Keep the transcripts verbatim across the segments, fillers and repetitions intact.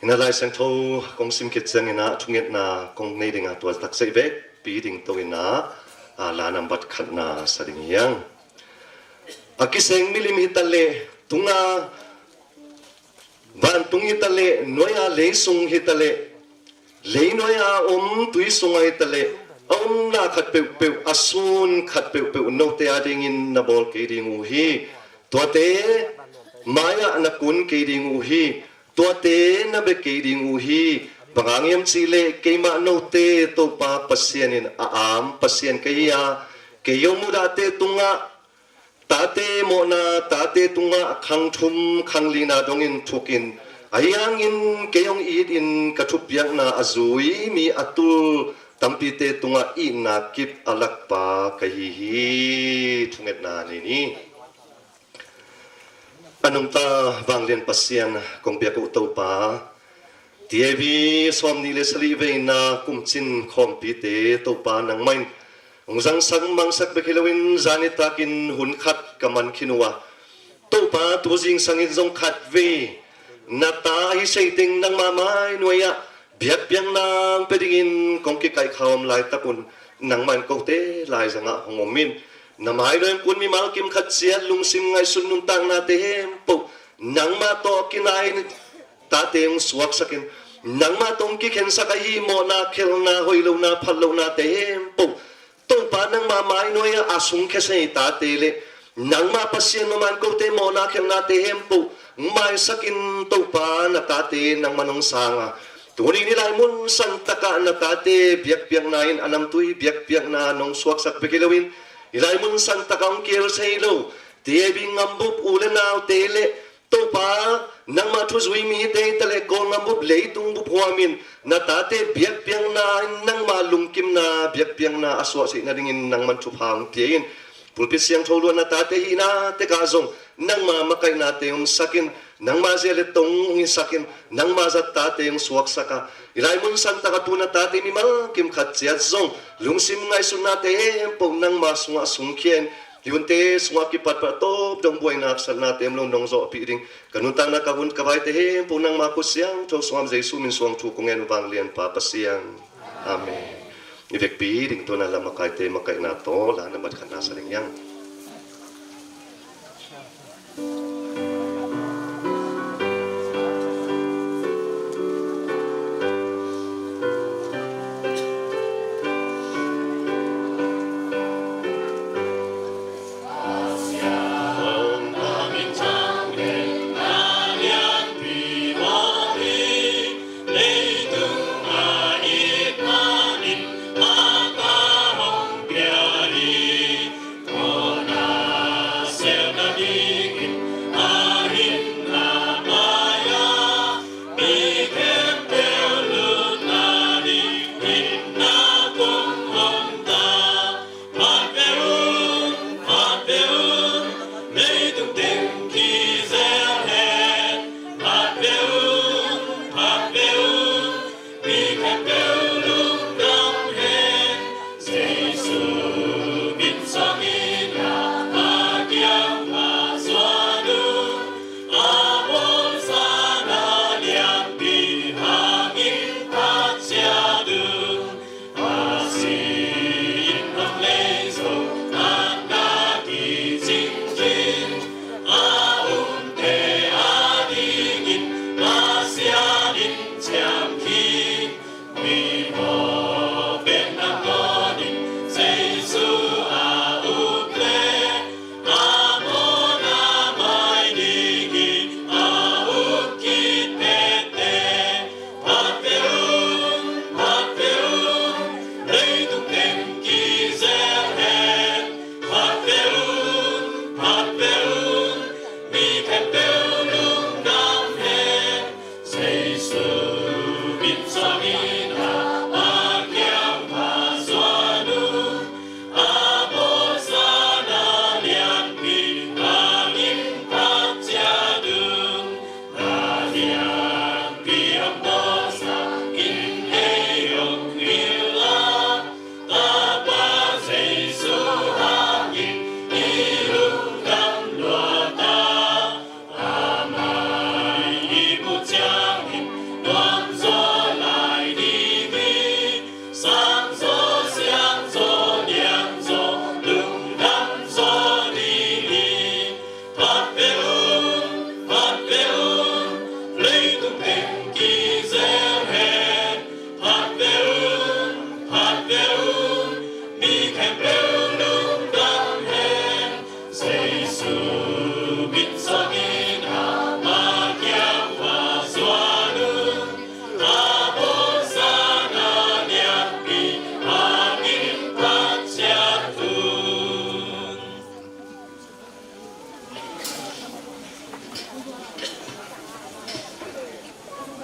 Hih na Lai Siangtho kong sim khit ciangin ah thungetna kong nei ding a, tua taksa i vekpi ding to in ah, a, la nambat khatna sa ding hi hang. A kiseng milim hi ta leh, tung a vantung hi ta leh, nuai a lei sung hi ta leh, lei nuai a om tui sung a hi ta leh, a omna khat peuhpeuh, a sun khat peuhpeuh note a dingin na bawl kei ding uh hi. Tuate mai-ah na kun kei ding uh hi. Tuate na bia kei ding uh hi. Bang hang hiam cih leh keimah note Topa Pasian in a am Pasian ka hi a, kei hong mudahte tungah tate mawhna, tate tungah khang thum khang lina dongin thukin, ahi hangin kei hong itin ka thupiakna a zui mi a tul tampite tungah itna kip a lakpa ka hi hi. Thungetna nei ni. A nungta vanglian Pasian, kong biak uh Topa, T A V sawmnih le sagih veina kumcin khawmpite Topa nangmah in hong zangsak mangsak bek hi loin zan nitakin hun khat ka man khin uh a, Topa, tu zingsangin zong khatvei na ta ahi seiteng nangmah mai nuai-ah biakpiakna hong pia dingin kong kikaihkhawm laitak un nangmah in kote laizangah hong om in, na mai nuai hong kun mimal kim khat ciat lungsim ngaihsut nuntaknate hempoh nangmah tawh kinai-in tate hong suaksakin, nangmah tawh hong kikhensak ahi mawhna, khelhna, hoih lohna, phat lohnate hempoh Topa, nangmah mai nuai-ah a sungkhia sa i tate le nangmah Pasian maman kote mawhna, khelhnate hempoh maisakin, Topa, na tate nangmah nong sang a, tuni in hih lai mun santakah na tate biakpiakna in a namtui biakpiakna nong suaksak bek hi loin, hih lai mun santakah hong kiel thei lo T A V ngambup u le naute le Topa, nangmah thuzui mite hi ta leh, Kawl ngambup, leitung bup huamin na tate biakpiakna in nangmah lungkimna, biakpiakna a suahtheih nadingin nangman thupha hong pia in. Pulpit siangtho luah na tate hihna tekah zong nangmah makaihnate hong sakin, nangmah zia le tong hong hisakin, nangmah zat tate hong suaksak a, hih lai mun santakah tu na tate mimal kim khat ciat zong lungsim ngaihsutnate hempoh nangmah sungah sungkhia in, hih hunte sungah kipatpah tawp dong buaina, haksatnate om lo nong zawhpih ding, ka nuntakna, ka hun, ka vaite hempoh nangmah khut siangtho sungah Jesu min suang thu kong ngen uh vanglianpa Pasian. Amen. I vekpi ding tawh na la makaite makaihna tawh la nambat khatna sa ding hi hang.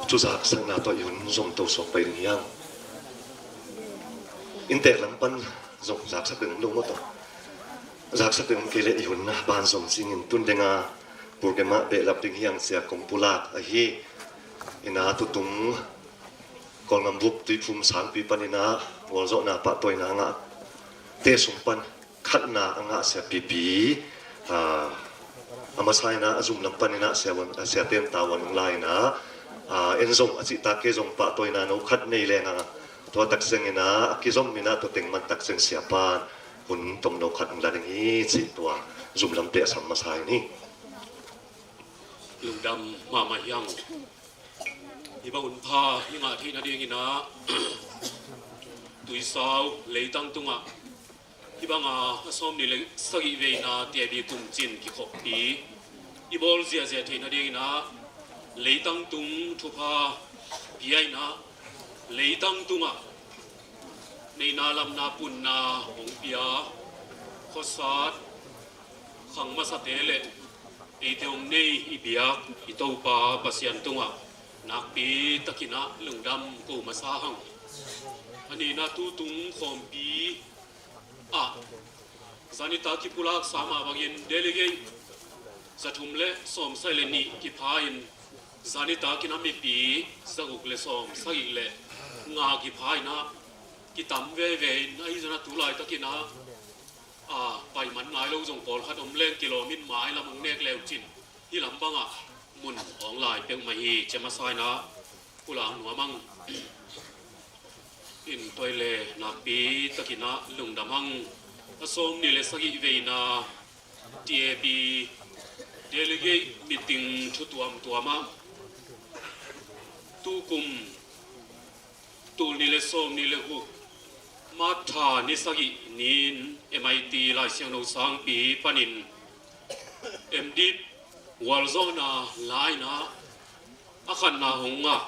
Thu zaksakna tawh i hun zom to suak pai ding hi hang. Inntek lam pan zong zaksak ding om lo maw tawh. Zaksak ding om kei leh i hun ban zom cingin tun denga program ah behlap ding hi hang. Sia Kong Pulak ahi. Ina tutung Kawlgam bup Tuiphum sangpi pan ina gualzawhna pahtawina ngah te sung pan khatna a ngah Sia Pipi, ah, a masa ina a zum lam pan ina Sia Wan, Sia Ten Tawan hong lai ina, ah, en zong a cihtak kei zong pahtawina no khat nei leng a, tua takzeng ina a kizom ina tua teng man takzeng Sia pan hun tomno khat hong la ding hi cih tua zum lamte a sam masa in hi. Lungdam mahmah hi hang. Hih bang hun pha i ngah theih nading ina Tuisau leitang tungah hih banga a sawmnih le sagih veina T A B kumcin kikhoppi i bawl ziahziah theih nading ina leitang tung thupha pia ina leitang tungah neihna lamna punna hong pia khuasat khang masate le eite hong nei i biak i Topa Pasian tungah nakpi takin ah lungdam ko masa hang. A nihna tutung khawmpi ah zanitak kipulak sa mah bangin delegate zathum le sawmsagih le nih kipha in zanitak in a mipi zaguk le sawmsagih le nga kipha in ah kitam veve in ahi zong a tu laitakin ah a paiman nai lo zong pawlkhat om leng kilawm in mailam hong nek leucin hih lam bangah mun awng lai peuhmah hi. Cia masa in ah pulak nuam ang. In tua le nakpi takin ah lungdam ang. A sawmnih le sagih veina T A B delegate meeting thu tuamtuam ah tukum tul nih le sawmnih le guk March tha ni sagih ni-in M I T Lai Siangtho sangpi panin M Div gualzawhna la in ah a khatna hong ngah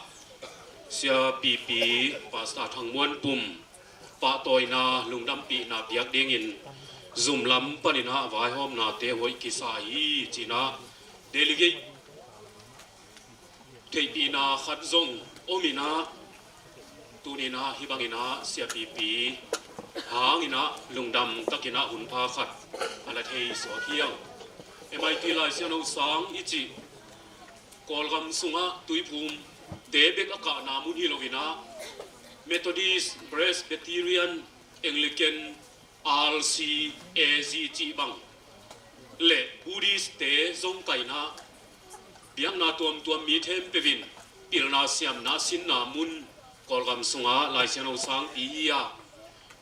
Sia Pipi Pastor Thang Muan Pum pahtawina lungdampihna piak dingin zum lam panin ah vaihawmnate hoih kisa hi ci-in ah delegate theihpihna khat zong om in ah tuni in ah hih bangin ah Sia Pipi hangin ah lungdam takin ah hun pha khat a la thei suak hi ang. M I T Lai Siangtho sang i cih Kawlgam sungah Tuiphum te bek a kahna mun hi lo in ah Methodist, Presbyterian, Anglican, R C, A Z cih bang le Buddhist te zong kaih in ah biakna tuamtuam mi khempeuh in pilna siamna sinna mun Kawlgam sungah Lai Siangtho sangpi hi a,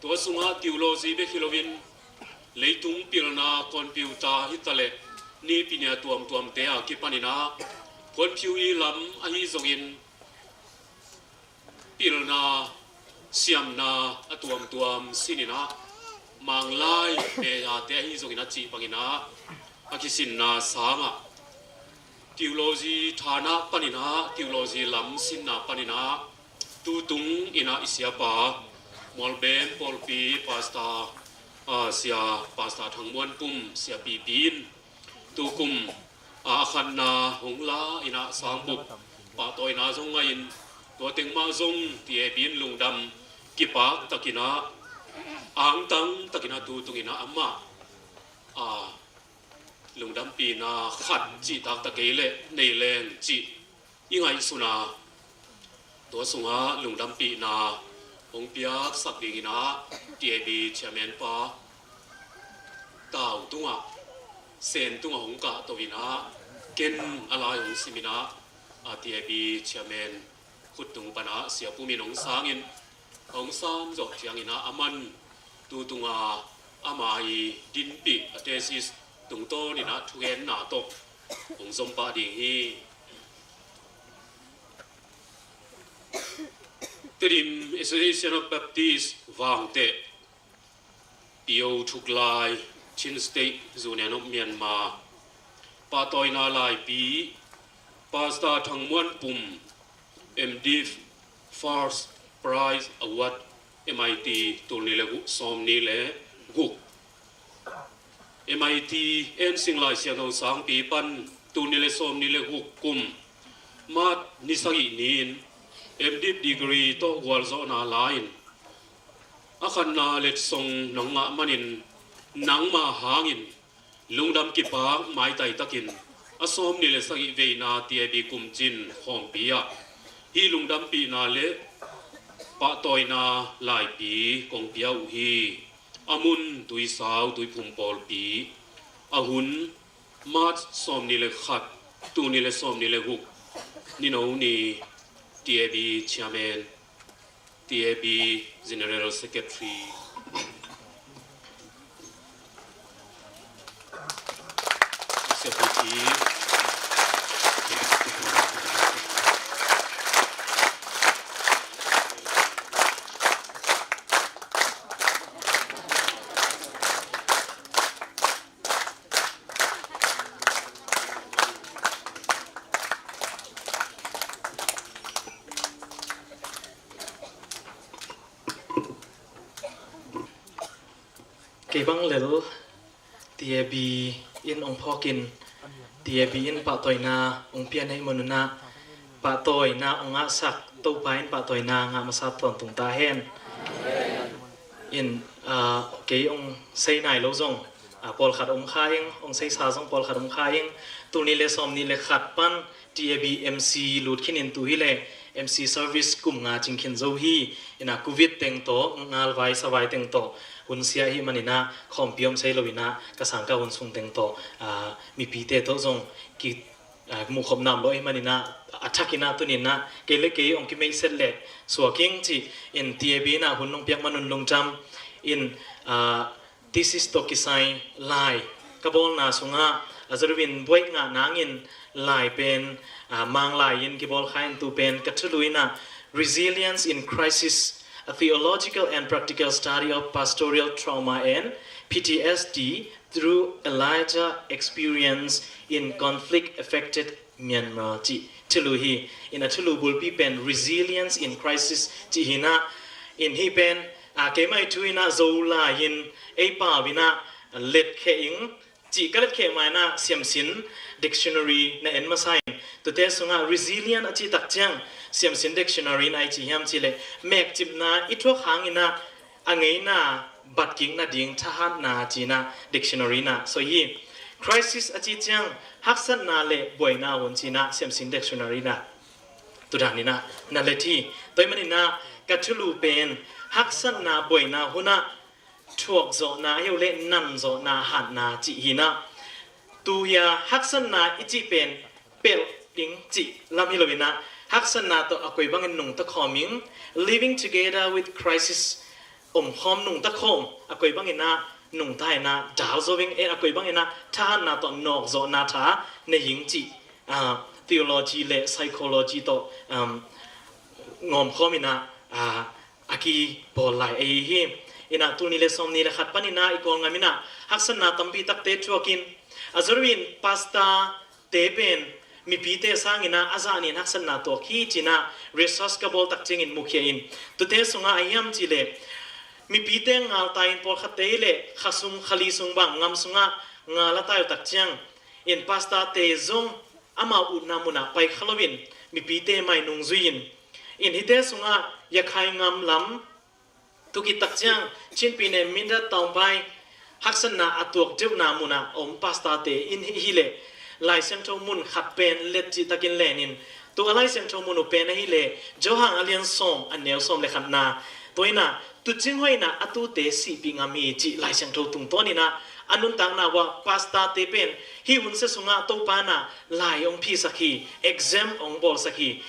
tua sungah theology bek hi loin leitung pilna computer hi ta leh nipi ni a tuamtuamte a kipan in ah phuanphiu i lam ahi zongin pilna siamna a tuamtuam sin in ah Manglai meyate ahi zongin a cih bangin ah a kisinna sangah theology thana panin ah theology lam sinna panin ah tutung in ah i siapa Mualbem pawlpi Pastor, ah, Sia Pastor Thang Muan Pum, Sia Pipi in tukum a khatna hong la in ah sangbup pahtawina zong ngah in tua teng mah zong T A B in lungdam kipak takin ah angtang takin ah tutung in ah amah a lungdampihna khat cih taktak kei leh nei leng cih i ngaihsun a, tua sungah lungdampihna hong piaksak dingin ah T A B chairman pa Tau tungah Sen tungah hong kahto in ah ken a lai hong sim in ah a T A B chairman khut tung pan ah Sia Pum in hong sang in hong sang zawh ciangin ah a man tu tungah ama i dinpih a thesis tungtawn in ah thugenna tawh hong zom pah ding hi. Tedim Association of Baptist Vangteh, P O Thuklai, Chin State, Union of Myanmar, pahtawina laipi, Pastor Thang Muan Pum, M Div First Prize Award, M I T tul nih le guk, sawmnih le guk. M I T Ensing Lai Siangtho sangpi pan tul nih le sawmnih le guk kum March ni sagih ni-in M.Div degree tawh gualzawhna la-in, a khatna letsong nong ngah manin nangma hangin lungdam kipak maitai takin a sawmnih le sagih veina T A B kumcin khawmpi ah hih lungdampihna le pahtawina laipi kong pia uh hi. A mun Tuisau Tuiphum pawlpi. A hun March sawmnih le khat, tul nih le sawmnih le guk. Nino ni. T A B Chairman, T A B General Secretary. Secretary. Kei bang lel T A B in ong phawkin, T A B in pahtawina ong pian ahih manun ah, pahtawina ong ngahsak Topa in pahtawina ngah masa tawntung ta hen. In, ah, kei ong sei nai lo zong, ah, pawlkhat om kha ing, ong seisa zong pawlkhat om kha ing. Tul nih le sawmnih le khat pan T A B M C lut khinin tu hi le M C service kum nga cing khin zo hi. Ina covid teng tawh, ngalvai savai teng tawh hun sia hi manina khawmpi om sei lo ina ka sangka hun sung teng tawh, ah, mipite tawh zong ki, ah, mukhop nam lo hi manina a thak ina tunina kei le kei ong kimeih set le suaking ci in T A B ina hun nong piak manun lungdam in, ah, thesis tawh kisai lai ka bawlna sungah a zaruin buaih ngah nangin lai pen, ah, Manglai in kibawl kha in tu pen ka thulu inah Resilience in Crisis, a Theological and Practical Study of Pastoral Trauma and P T S D through Elijah Experience in Conflict Affected Myanmar cih thulu hi. In a thulu bulpi pen Resilience in Crisis cih hinah in hi pen, ah, keimah thu inah Zolai in ei pau inah letkheh ing cih ka letkheh ma inah Siamsin Dictionary na en masa in tute sungah resilient a cih tak ciang Siamsin Dictionary in ai ci hiam cih leh mekcipna i thuak hang inah a ngeina batkik nading thahatna cih inah dictionary inah soi hi. Crisis a cih ciang haksatna le buaina hun cih inah Siamsin dictionary inah tudan inah na let hi. Tua ahih man inah ka thulu pen haksatna buaina hunah thuakzawhna ahi uh le nanzawhna hatna cih hinah. Tu hia haksatna i cih pen pelh ding cih lam hi lo inah haksatna tawh a koi bangin nungta khawm ing, living together with crisis, omkhawm nungta khawm, a koi bangin ah nungta inah dal zo ing, eh, a koi bangin ah thahatna tawh nawkzawhna tha nei ing cih, ah, theology le psychology tawh, um, ngawmkhawm inah, ah, a kibawl lai ahi hi. Inah tul nih le sawmnih le khat pan inah i Kawlngam inah haksatna tampi takte thuakin a zaruin pastor te pen mipite sang inah a zah nih in haksatna tuak hi cih inah research ka bawl tak ciangin mukhia in tute sungah a hiam cih leh mipite ngalta in pawlkhatte hi leh khasum khali sung bang ngam sungah ngal a tai uh tak ciang in pastor te zong amau utna munah pai kha loin mipite mai nungzui in in hite sungah Yakhai ngam lam tukit tak ciang Chinpi ne Mindat Taungpai haksatna a tuak deuhna munah a om pastor te in hi, hi leh Lai Siangtho mun khat pen let cih takin lenin tu a Lai Siangtho mun uh pen ahi leh Johan a lian sawm a neu sawm le khatna tua inah tuucing hoih inah a tuute sihpih ngam hi cih Lai Siangtho tungtawn inah a nuntakna uah pastor te pen hih hunsia sungah Topa inah lai ong phisak hi, exam ong bawlsak hi.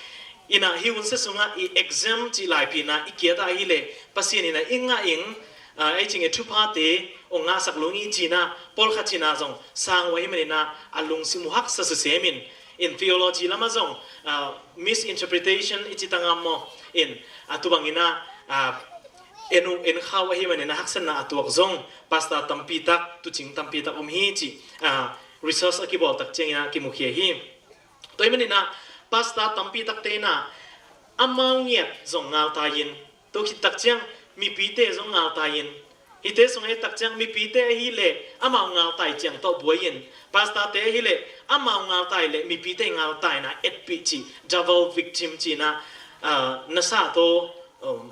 Inah hih hunsia sungah i exam cih laipi inah i kiat ah ahi leh Pasian inah i ngah ing, ah, ei cing e thuphate ong ngahsak lo ing i ci inah pawlkhat ci inah zong sang uh ahi man inah a lungsim uh haksa sisem in in theology lamah zong, ah, misinterpretation i ci tangam maw in a tu bang inah, ah, en uh en khau ahi man inah haksatna a tuak zong pastor tampi tak tuucing tampi tak om hi cih, ah, research a kibawl tak ciang inah kimukhia hi. Tua ahih man inah pastor tampi takte inah amau ngiat zong ngalta in tua khit tak ciang mipite zong ngalta in Hihte sung a et tak ciang mipite ahih leh amau ngaltai ciang tawh buai in, pastorte ahih leh amau ngaltai leh mipite ngaltaina etpih cih, double victim cihna, ah, nasa tawh, um,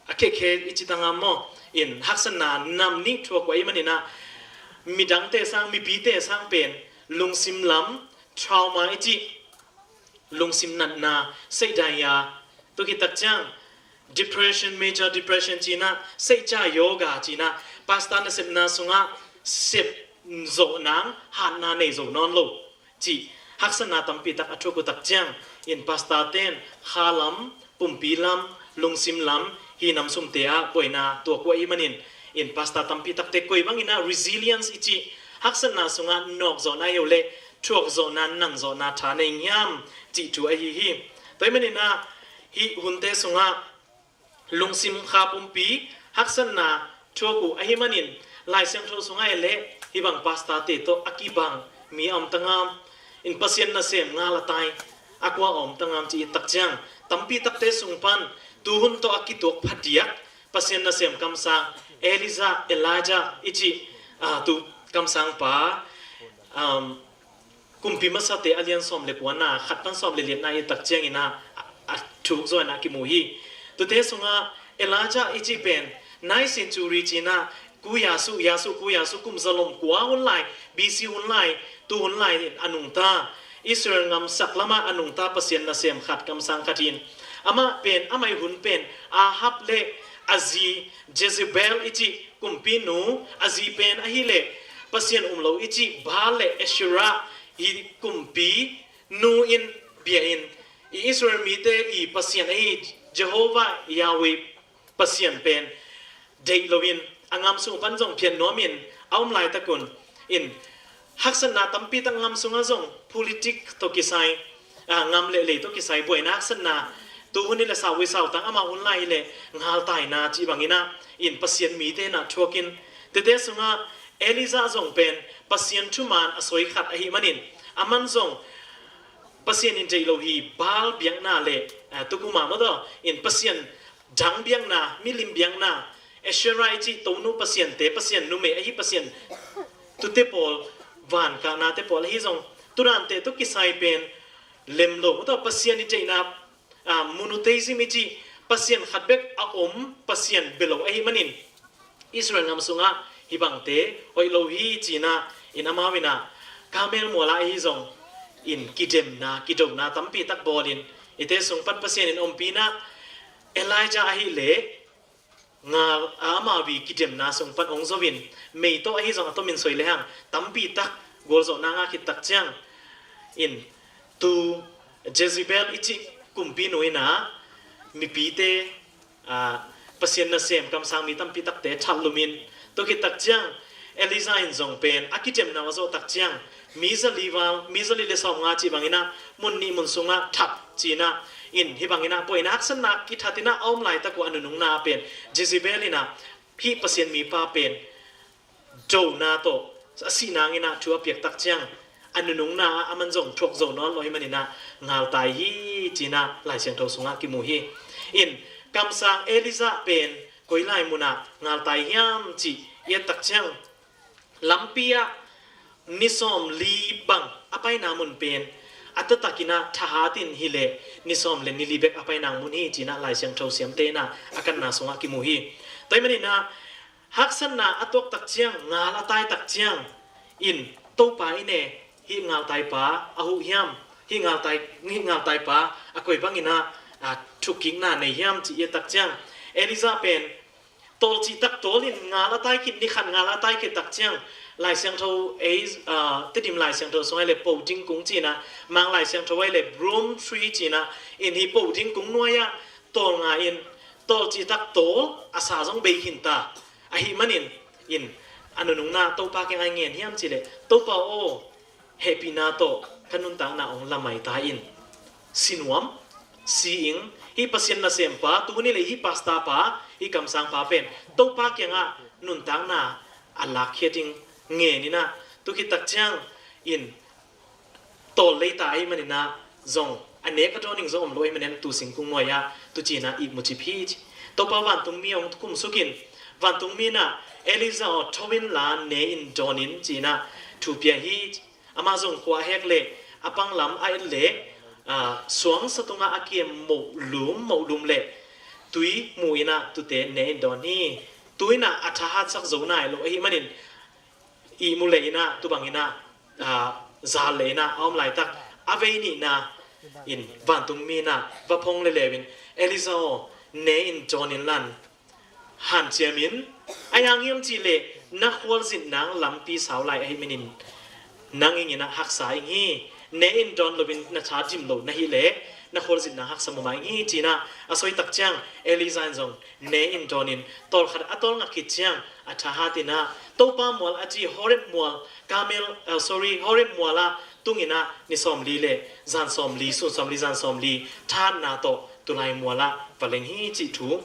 a khekhe i cih tangam maw, in haksatna nam nih thuak uh ahih maninah midangte sang, mipite sang pen lungsim lam, trauma i cih, lungsim natna, seih dai a, tua khit tak ciang depression, major depression cihna, seih ca yoga cihna, pastor nasepna sungah sep zawh nang hatna nei zo nawn lo cih haksatna tampi tak a thuak uh tak ciang in pastorte in kha lam, pumpi lam, lungsim lam, hih nam sungte ah buaina tuak uh ahih manin in pastor tampi takte koi bangin ah resilience i cih haksatna sungah nawkzawhna hi uh leh thuakzawhna, nanzawhna tha nei hiam cih thu ahi hi. Tua ahih maninah hih hunte sungah lungsim kha pumpi haksatna thuak uh ahih manin Lai Siangtho sungah leh hih bang pastorte tawh a kibang mi a om tangam, in Pasian nasem ngal a tai a kua a om tangam cih i tak ciang tampi takte sung pan tuhun tawh a kituak phadiak Pasian nasem kamsang Elijah, Elijah i cih, ah, tu kamsangpa, um, Kumpi Masate a lian sawm le kuana khat pan sawm le liatna i tak ciangin ah a, a thuk zaw in ah kimu hi. Tute sungah Elijah i cih pen nine century cihna, Ku Yasu, Yasu, Ku Yasu kum zalom kua hun lai, B C hun lai, tu hun lai in a nungta, Israel ngam sak lamah a nungta Pasian nasem khat, kamsang khat in, amah pen, amah i hun pen Ahab le a zi Jezebel i cih kumpinu, a zi pen ahih leh Pasian um lo i cih Baal le Asherah i kumpinu in bia in, i Israel mite i Pasian ahi Jehovah Yahweh Pasian pen deih loin a ngam sung pan zong phiat nuamin a om laitak un in haksatna tampi tak ngam sungah zong politik tawh kisai, ah, ngam le lei tawh kisai buaina, haksatna, tuhun i le sauvei sautang amah hun lai i le ngaltaina cih bangin ah in Pasian mite in ah thuakin, tete sungah Elijah zong pen Pasian thuman a soi khat ahih manin aman zong Pasian in deih lo hi, Baal biakna le, ah, tukuma mawtaw in Pasian dang biakna, milim biakna, Asherah i cih tonu pasiante, pasian numei ahi pasian tute pawl, van kahnate pawl ahi zong, tudante tawh kisai pen lem lo mawtaw, Pasian i deihna, ah, monotheism i cih Pasian khat bek a om Pasian bia lo ahih manin Israel ngam sungah hih bangte hoih lo hi cihna in amau in ah Karmel mual ah ahi zong in kidemna, kidona tampi tak bawlin, ite sung pan Pasian in ompihna, Elijah ahih leh ngal a, amau i kidemna sung pan ong zo in, mei tawh ahi zong a tomin soi lehang tampi tak gualzawhna ngah khit tak ciang in tu Jezebel i cih kumpinu in ah mipite, ah, Pasian nasem kamsang mi tampi takte that lumin, tua khit tak ciang Elijah in zong pen a kidemna a zawh tak ciang mi zali val, mi zali le sawmnga cih bangin ah mun nih mun sungah that cihna in, hih bangin ah buaina, haksatna kithat in ah a om laitak uh a nunungna ah pen Jezebel in ah hih Pasian mipa pen dona tawh a sih nangin ah thu a piak tak ciang a nunungna ah aman zong thuak zo nawn lo ahih manin ah ngaltai hi cihna Lai Siangtho sungah kimu hi. In kamsang Elijah pen koi lai munah ngaltai hiam cih i et tak ciang lampi ah ni sawm li bang a paina mun pen a taktakin ah thahat in hi leh ni sawm le ni li bek a paina mun hi cihna Lai Siangtho siamte in ah a kanna sungah kimu hi. Tua ahih manin ah haksatna a tuak tak ciang, ngal a tai tak ciang in Topa in e, hih ngaltaipa a huh hiam, hih ngaltai, hih ngaltaipa a koi bangin ah, ah, thukikna nei hiam cih i et tak ciang, Elijah pen tawlcih tak tawl in ngal a tai khit, ni khat ngal a tai khit tak ciang, Lai Siangtho ei, ah, Tedim Lai Siangtho sung ai le po ding kung cihna, Mang Lai Siangtho ai le broom tree cihna, in hih po ding kung nuai ah tawlnga in tawlcih tak tawl a sa zong bei khin ta. Ahih manin in a nunungna Topa kiangah ngen hiam cih leh, Topa aw, hehpihna tawh ka nuntakna hong lamai ta in. Si nuam, si ing, hih Pasian nasempa, tuni le hih pastor pa, hih kamsangpa pen Topa kiangah nuntakna a lakkhiat ing, ngen in ah, tua khit tak ciang in tawl lei ta ahih manin ah zong a nek a dawn ding zong om lo ahih manin ah tu singkung nuai ah tu ci-in ah ihmu cip hi ci. Topa vantungmi hong kumsuk in, Vantungmi in ah, Elijah aw, tho inla ne in dawn in, ci-in ah thu pia hi. Amah zong khua a hek leh a panglam a et leh, aa, suangsa tungah a kem moh lum moh lum leh tui mu in ah tute ne in dawn hi. Tu in ah a thahatsak zo nai lo ahih manin, ihmu leh in ah, tu bang in ah, aa, zal leh in ah a om laitak, a vei nihna in vantungmi in ah va phong leuleu in, Elijah aw, ne in dawn inla, hanciam in, a hiang hiam cih leh na khualzin nang lampi sau lai ahih manin nang ing in ah haksa ing hi. Ne in dawn loin na tha dim lo na hih leh na khualzin nang haksa mahmah ing hi, ci-in ah a soi tak ciang, Elijah in zong ne in dawn in, tawlkhat a tawlngak khit ciang a thahat in ah, Topa mual a ci Horeb mual, Karmel, uh, sorry, Horeb mual ah tung in ah ni sawmli leh zan sawmli, sun sawmli zan sawmli thahatna tawh tulai mual ah va leng hi, cih thu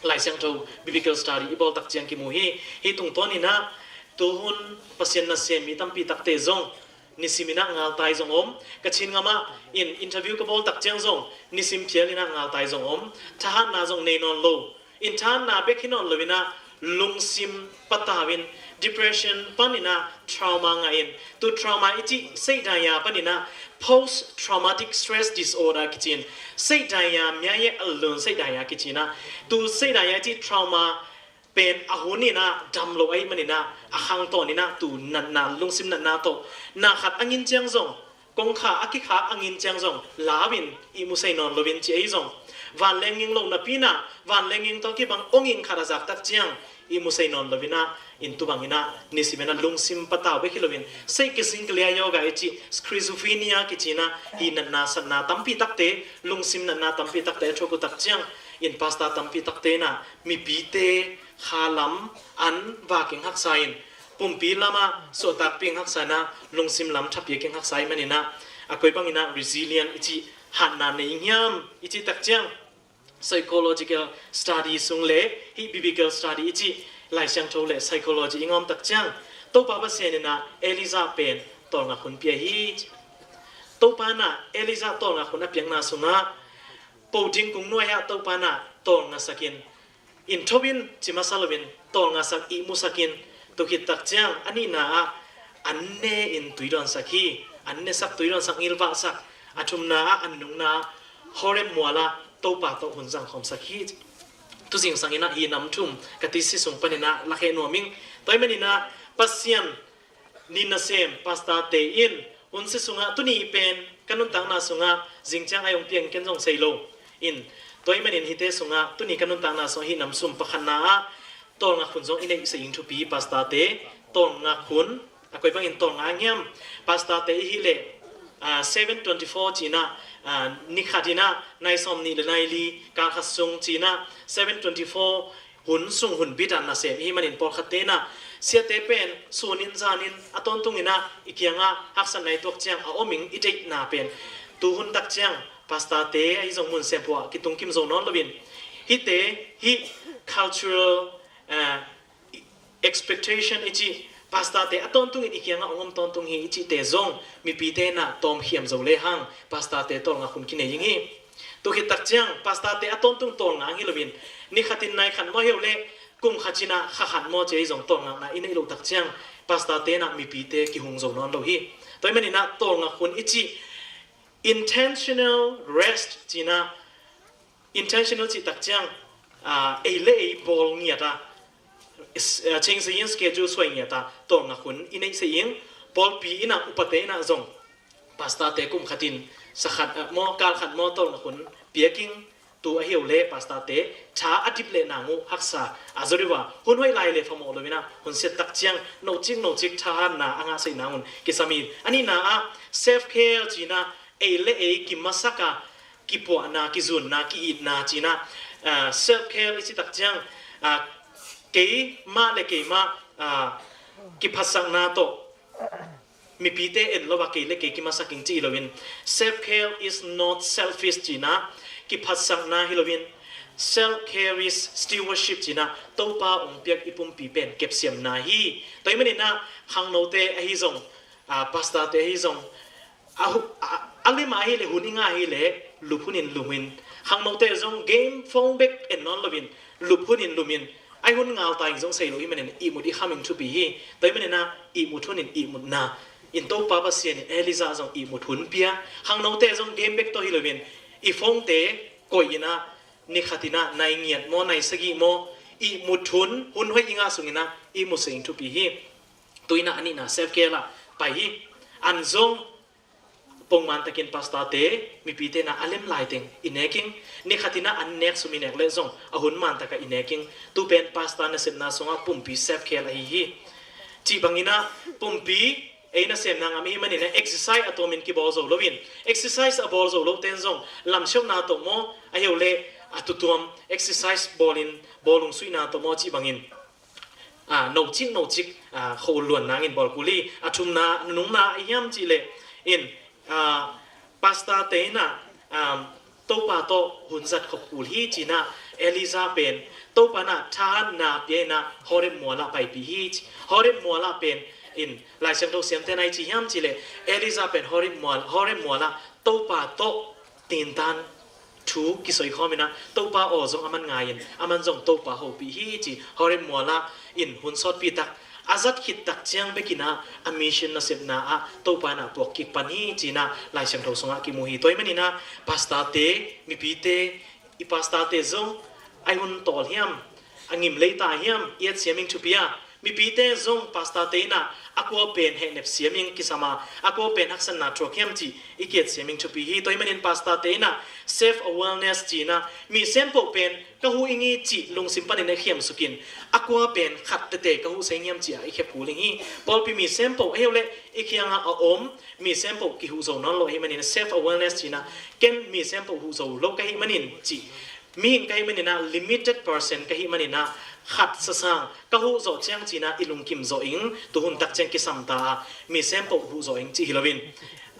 Lai Siangtho biblical study i bawl tak ciang kimu hi. Hih tungtawn in ah, tuhun Pasian nasem mi tampi takte zong nisim in ah ngaltai zong om. Ka Chin ngam ah in interview ka bawl tak ciang zong nisim phial in ah ngaltai zong om. Thahatna zong nei nawn lo. In thahatna bek hi nawn lo in ah, lungsim patau in, depression pan in ah trauma ngah in, tu trauma i cih seihdaya pan in ah post traumatic stress disorder kici in, seihdaya miaye alun seihdaya kici in ah, tu seihdaya i cih trauma pen a hun in ah dam lo ahih manin ah, a khangtawn in ah tu natna, lungsim natna tawh, na khat a ngin ciang zong, kongkhak a kikhak a ngin ciang zong lau in, ihmu sei nawn loin ci ahi zong, vanleng ging lo napi in ah, vanleng ging tawh kibang ong ging khat a zak tak ciang ihmu sei nawn lo in ah, in tu bang in ah nisim in ah lungsim patau bek hi loin, seih kising kilia yoga i cih schizophrenia kici in ah, hih natna satna tampi takte, lungsim natna tampi takte a thuak uh tak ciang, in pastor tampi takte in ah mipite kha lam an vak ging haksa in, pumpi lam ah suahtakpih ging haksa in ah, lungsim lam tha pia ging haksa ahih manin ah, a koi bang in ah resilient i cih hatna nei ing hiam i cih tak ciang, psychological study sung leh hih biblical study i cih Lai Siangtho leh psychology i ngawm tak ciang, Topa Pasian in ah Elijah pen tawlngak hun pia hi. Topa in ah Elijah tawlngak hun a piakna sungah, po ding kung nuai ah Topa in ah tawlngasak in, in tho in ci masa loin tawlngasak, ihmusak in, tu khit tak ciang a nihna ah an ne in tui dawnsak hi. An nesak, tui dawnsak, ngilvahsak. A thumna ah, a nungna ah Horeb mual ah Topa tawh hun zangkhawmsak hi. Tu zingsang in ah hih nam thum ka thesis sung pan in ah lakhia nuam ing. Tua ahih manin ah Pasian, ni nasem pastorte in hun si sungah, tuni pen ka nuntakna sungah zing ciang a hong piang ken zong sei lo in, tua ahih manin hihte sungah tuni ka nuntakna sungah hih nam sum pakhatna ah tawlngak hun zong i neih seh ing. Thupi, pastorte tawlngak hun, a koi bangin tawlngak hiam? Pastorte i hih leh, ah, seven twenty-four ci-in ah, ah, ni khat in ah nai sawmnih leh nai li, kal khat sung ci-in ah seven twenty-four hun sung hun bit ah nasem i hih manin, pawlkhatte in ah siate pen sunin zanin a tawntung in ah i kiangah haksatna i tuak ciang a om ing, i deihna pen. Tu hun tak ciang pastorte ahi zong mun sempuah kitung kim zo nawn loin, hihte, hih cultural, eh, expectation i cih, pastorte a tawntung in i kiangah hong om tawntung hi i cihte zong mipite in ah tawmkhiam zo lehang pastorte tawlngak hun kinei ing hi. Tu khit tak ciang pastorte a tawntung tawlngak hi loin, ni khat in nai khat maw, hi lo leh kum khat in ah kha khat maw ci ahi zong tawlngakna i neih loh tak ciang pastorte in ah mipite kihung zo nawn lo hi. Tua ahih manin ah tawlngak hun i cih, intentional rest ci-in ah, intentional cih tak ciang, ah, ei le ei bawl ngiat a, is, ah, ching sa yin schedule suai ngiat a tawlngak hun i neih seh ing. Pawlpi in ah, upate in ah zong pastorte kum khat in, sa khat, ah, maw, kal khat maw tawlngak hun piak ing. Tu ahi lo leh pastorte tha a dip leh nang uh haksa a zo deuh a, hun hoih lai leh phamawh lo in ah hun siat tak ciang nocik nocik thahatna a ngah seh nang un kisam hi. A nihna ah self care ci-in ah, ei le ei kimasak a, kipuahna, kizunna, ki-itna ci-in ah, ah, self care i cih tak ciang, ah, keimah le keimah, ah, kiphatsakna tawh, mipite en lo a kei le kei kimasak ing ci hi loin, self care is not selfish ci-in ah, kiphatsakna hi loin, self care is stewardship ci-in ah, Topa hong piak i pumpi pen kepsiamna hi. Tua ahih manin ah khangnote ahi zong, ah, pastorte ahi zong, a hu-, a, a lim a hi leh, hun i ngah hi leh lup hun in lum in. Khangnote zong game phone bek en nawn loin, lup hun in lum in. Ai hun ngal ta ing zong sei lo hi manin ihmut i kham ing thupi hi. Tua hi manin ah ihmut hun in ihmutna in Topa Pasian in Elijah zong ihmut hun pia. Khangnote zong game bek tawh hi loin i phone te koih in ah ni khat in ah nai ngiat maw, nai sagih maw, ihmut hun, hun hoih i ngah sungin ah ihmut se ing thupi hi. Tu in ah a nihna self care ah pai hi. An zong pongman takin pastor te, mipite na a lem lai teng i nek ing. Ni khat in ah an nek sum i nek leh zong a hun man takah i nek ing. Tu pen pastor nasepna sungah pumpi self care ahi hi. Cih bangin ah pumpi ei nasemna ngam i hih manin ah exercise a tuamin kibawl zo loin, exercise a bawl zo lote in zong lamsiauhna tawh maw, a hi uh leh a tutuam exercise bawlin bawl lungsuihna tawh maw cih bangin, a, nocik nocik, a, kho luan nangin bawl kul hi. A thumna, nunungna a hiam cih leh in, a, pastor te in ah, a, Topa tawh hun zat khop kul hi ci-in ah Elijah pen Topa in ah thahatna pia in ah Horeb mual ah paipih hi ci. Horeb mual ah pen in Lai Siangtho siamte na i ci hiam cih leh Elijah pen Horeb mual, Horeb mual ah Topa tawh tintan thu kisoikhawm in ah Topa aw zong aman ngai-in aman zong Topa hopih hi ci. Horeb mual ah in hun sawtpi tak a zat khit tak ciang bek in ah a mission nasepna ah Topa in ah puak kik pan hi ci-in ah Lai Siangtho sungah kimu hi. Tua hi manin ah pastor te, mipite, i pastor te zong ai hun tawl hiam, a ngim lei ta hiam i et siam ing thupi a, mipite zong pastor te in ah a kua pen hehnep siam ing kisam a, a kua pen haksatna thuak hiam cih i ki-et siam ing thupi hi. Tua hi manin pastor te in ah self awareness ci-in ah mi sempoh pen ka huh ing hi cih lungsim panin a khiamsuk in, a kua pen khat tete ka huh sa ing hiam cih ah i khep kul ing hi. Pawlpi mi sempoh a hi uh leh i kiangah a om mi sempoh kihuh zo nawn lo ahih manin self awareness ci-in ah ken mi sempoh huh zo lo ka hih manin cih, mihing ka hih manin ah limited person ka hih manin ah khat sasang ka huh zawh ciang ci-in ah i lungkim zawh ing, tuhun tak ciang kisam ta a, mi sempoh huh zawh ing cih hi loin,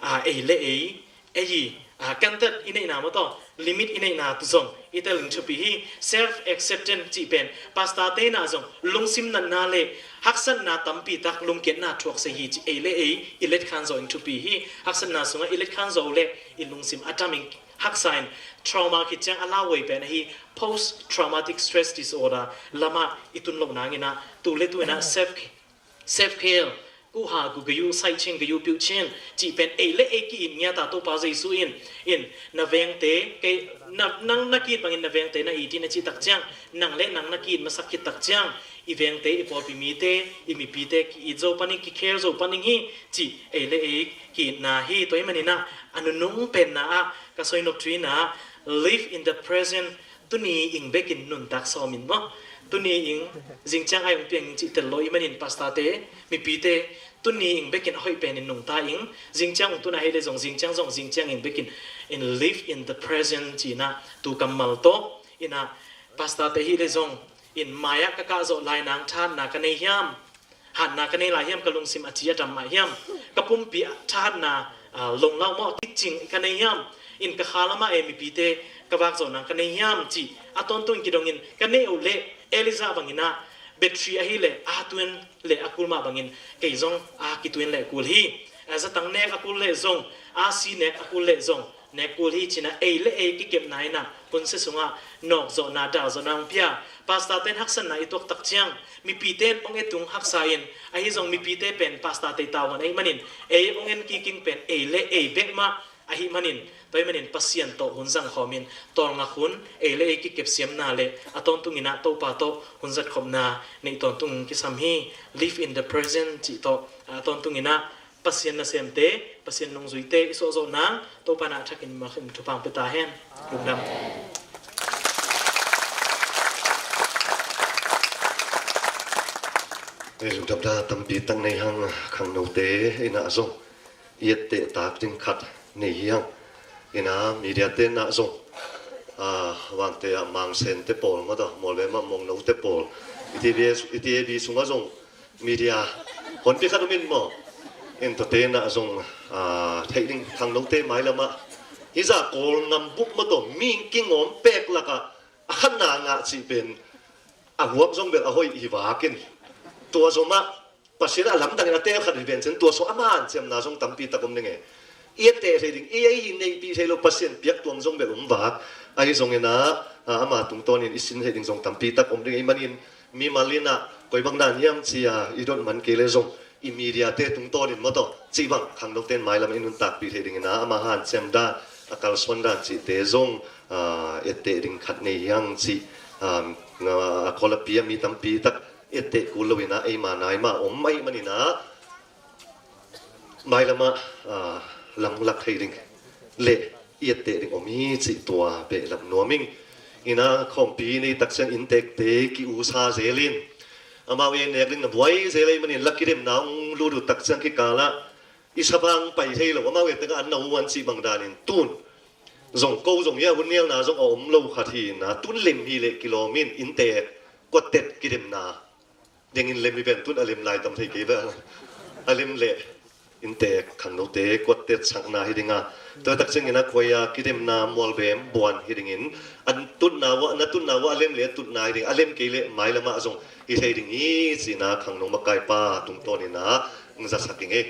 a, ei le ei, ei, a, kantat i neihna maw tawh limit i neihna tu zong i tel ing thupi hi. Self acceptance cih pen pastor te in ah zong lungsim natna le haksatna tampi tak lungkiatna thuak sa hi ci. Ei le ei i letkhan zawh ing thupi hi. Haksatna sungah i letkhan zawh uh leh i lungsim a tam ing, haksa in trauma khit ciang a lauhuai pen ahi post traumatic stress disorder lamah i tun loh nangin ah tu le tu in ah self, self care, kuha gu gayu, saiching gayu, piuchin cih pen ei le ei ki-it ngiat a, Topa Jesu in, in na vengte, kei, na, nang na ki-it bangin na vengte na it in a cih tak ciang, nang le nang na ki-it masak khit tak ciang i vengte, i pawlpi mite, i mipite ki-it zo pan ing, ki-care zo pan ing hi cih ei le ei ki-itna hi. Tua hi manin ah a nunung penna ah ka soi nop thu in ah live in the present. Tuni ing bekin nuntak sawm in maw? Tuni ing, zingciang ai hong piang ing cih tel lo ahih manin pastor te, mipite, tuni ing bekin a hoih penin nungta ing. Zingciang hong tun ahih leh zong, zingciang zong, zingciang ing bekin in live in the present ci-in ah tu kammal tawh in ah pastor te ahih leh zong in mai-ah ka kah zawh lai nang thahatna ka nei hiam? Hatna ka nei lai hiam? Ka lungsim a ci a dam mah hiam? Ka pumpi ah thahatna, a, lunglau maw, kicing ka nei hiam? In ka kha lamah e mipite ka vak zawh nang ka nei hiam cih a tawntung kidongin ka neih uh leh Elijah bangin ah battery ahih leh a tuen leh a kul mah bangin kei zong a kituen leh kul hi. A zatang nek a kul leh zong, a si nek a kul leh zong nek kul hi ci-in ah ei le ei kikepna in ah hun sia sungah nawkzawhna, dalzawhna hong pia. Pastor ten haksatna i tuak tak ciang mipite in hong et ung haksa in, ahi zong mipite pen pastor te tavuan ahih manin ei hong en kik ing pen ei le ei bek mah ahih manin, tua ahih manin Pasian tawh hun zangkhawm in tawlngak hun, ei le ei kikep siamna le a tawntungin ah Topa tawh hun zatkhopna neih tawntungin kisam hi. Live in the present cih tawh a tawntungin ah Pasian nasemte, Pasian nungzuite i suahzawh nang Topa in a thakin makhin thupha hong pia ta hen. Lungdam. Ei, lungdamna tampi tak nei hang. Khangnote in ah zong i etteh tak ding khat nei hi hang. In ah media te in ah zong, a, Vangte ah Mangsen te pawl maw, tua Mualvem ah Mawngno te pawl, i TV, i TV sungah zong media honpi khat om in maw? In tuate in ah zong, a, theih ding, khangnote mailam ah hih zah Kawlngam bup maw, tua mi kingawm pek lakah a khatna ngah cih pen a huap zong bel a hoih hi vak in, tua zomah Pasian a lamdang in a teel khat hi ven cin, tua sung a hanciamna zong tampi tak om ding e. I etteh thei ding, i ei hi neihpih thei lo, Pasian piak tuam zong bel om vak. Ahi zongin ah, a, ama tungtawnin i sin thei ding zong tampi tak om ding ahih manin, mimal in ah koi bang dan hiam ci-a i dot man kei le zong i media te tungtawnin maw tawh cih bang khangnote in mailam i nuntakpih theih dingin ah ama hanciam dan, a kalsuan dan cihte zong, ah, etteh ding khat nei hiang cih, ah, a khualapi a mi tampi tak etteh kul loin ah eima naima om ahih manin ah mailam ah, ah, lamlak thei ding le i etteh ding om hi cih tua behlap nuam ing. Ina khawmpi nei tak ciang inntekte ki-usa zelin amau i nek ding na buai zel ahih manin la kidemna hong lut uh tak ciang kikal ah i sabang pai thei lo, amau i tek ah an na uh an cih bang danin tun zong ko zong hi a hun nialna zong a om lo khat hi ina tun lem hi leh kilawm in inntek kuatet kidemna dengin lem hi ven tun a lem lai tam thei kei ve. A lem leh inntek khangnote kuatet sakna hi ding a, tua tak ciangin a khuai a kidemna mualbem buan hi dingin an tutna uh, na tutna uh a lem leh tutna hi ding, a lem kei leh mailam ah zong hi thei ding hi cihna khangno makaipa tungtawnin ah zasak ing ei.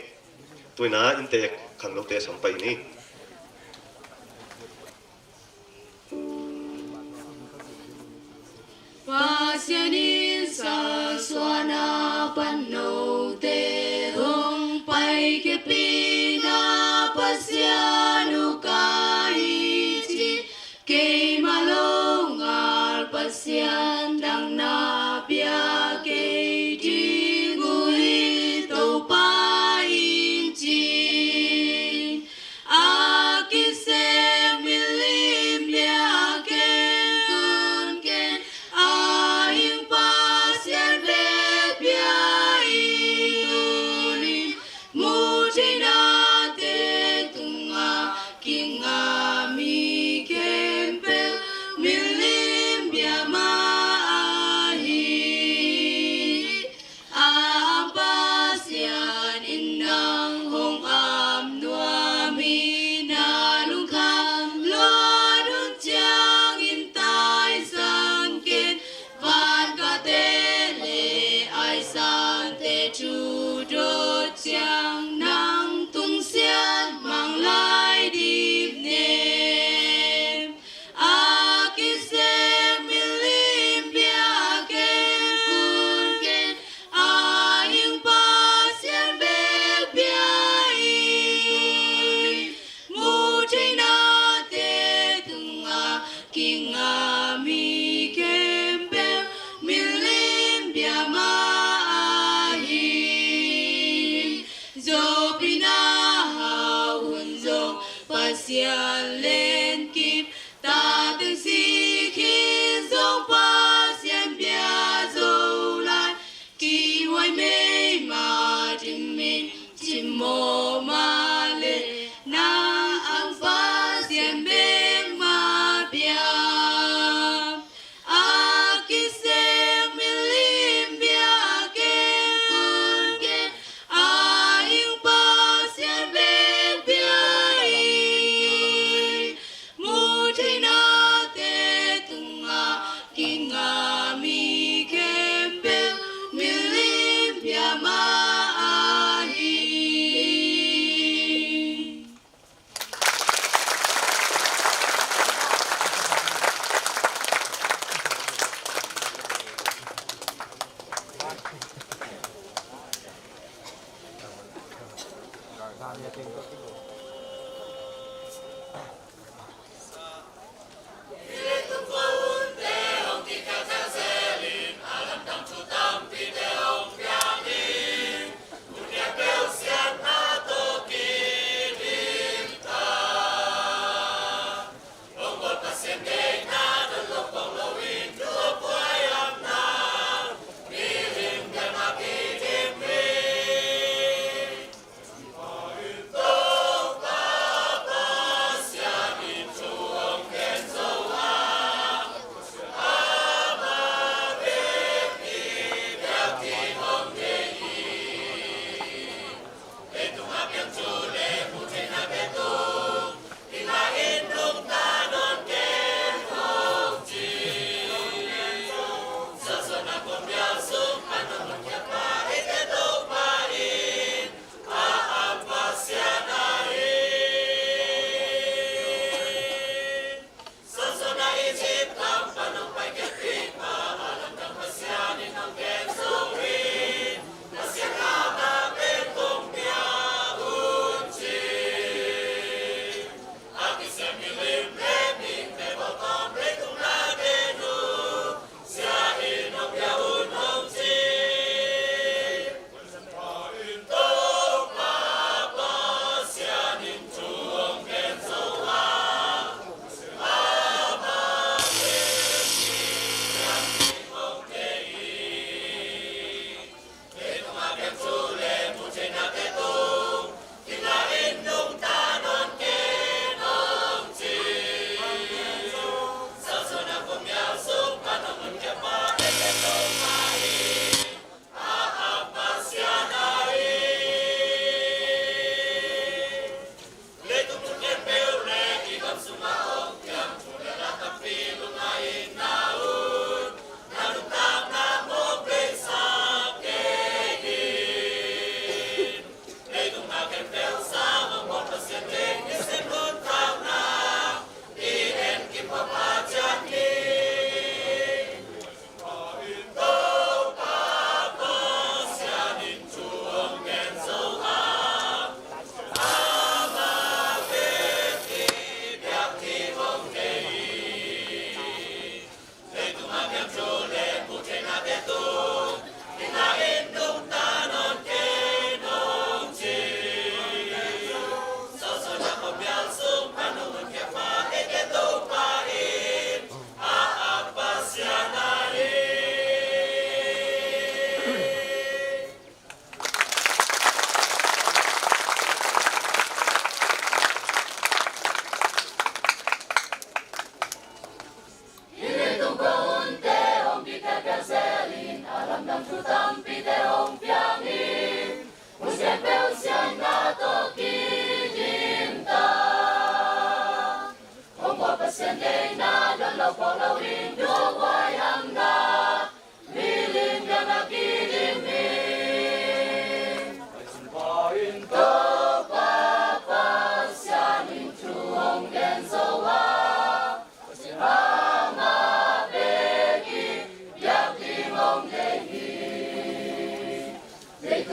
Tuina inntek khangnote sam pai ni. Pasian in sa suahna pan note hong paikhia pihna Pasian uh ka hi ci. Keima lo ngal pasian dang na pia kei ding uh hi Topa in ci. A kisem milim bia ken kun ken a hing Pasian bek bia i tuni mu theinate tungah kinga mi khempeuh milim bia mah ahi. A Pasian in nang hong am nuam hi, na lungkham luat hun ciangin taisan ken, vankahte le aisante thu dot ciang nang tung siatmang lai dip nem. A kisem milim bia ken kun ken a hing Pasian bek bia i tuni mu theinate tungah kinga mi khempeuh milim bia mah ahi. Zopina hau hun zong Pasian lenkip, tateng sik hi zong Pasian bia zo lai. Kihuai meima ding mi cimawh mah leh na ang Pasian bek mah bia. A kisem milim bia ken kun ken a hing Pasian bek bia i tuni mu theinate tungah kinga mi khempeuh milim bia mah ahi.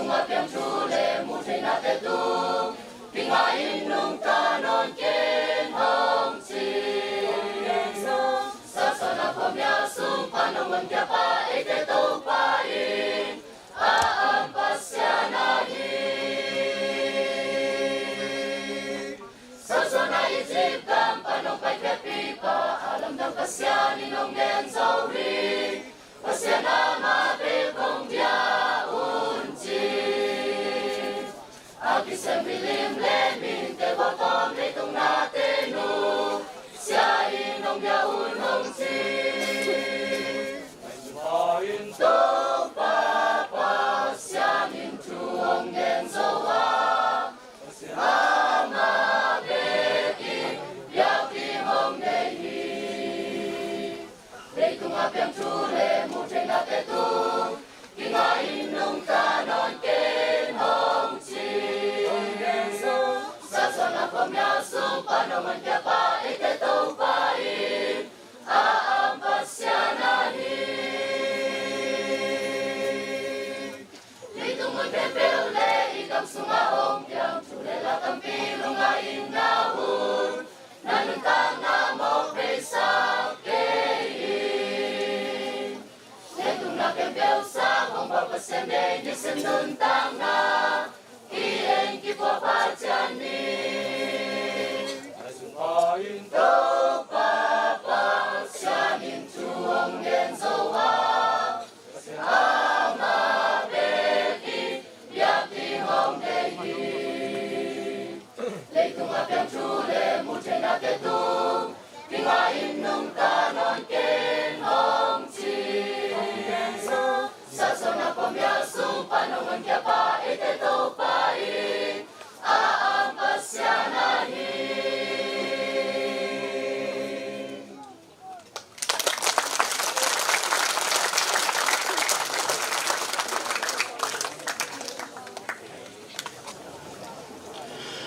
A piang thu le muh theihnate tung kinga in nungta nawn ken hong ci. Sa suan a khuamial sung pan hong honkhia pa eite Topa in a am Pasian ahi. Sa suan a Egypt gam pan hong paikhiatpih pa a lamdang Pasian in hong gen zo hi. Pasian amah bek hong bia un ci. A kisem milim le mihingte bawltawm leitung nate nusia in hong bia un hong ci. Topa Pasian in thu hong gen zo a, amah bek in biakinn hong nei hi. Leitung a piang thu le muh theihnate tung kinga in nungta nawn ken hong ci. Sa suan a khuamial sung pan hong honkhia pa eite Topa in a am Pasian ahi. Leitung mun khempeuh le i gam sungah hong piang thu le la tampi lungngai in na hun, na nuntakna mawk beisak kei in. Leitung na khempeuh sang hong bawl Pasian deih nisim nuntakna i en kipua pha ciat ni. Topa Pasian in thu hong gen zo a, amah bek in biakinn hong nei hi. Leitung a piang thu le muh theihnate tung kinga in nungta nawn ken hong ci. Sa suan a khuamial sung pan hong honkhia pa eite Topa in a am Pasian ahi.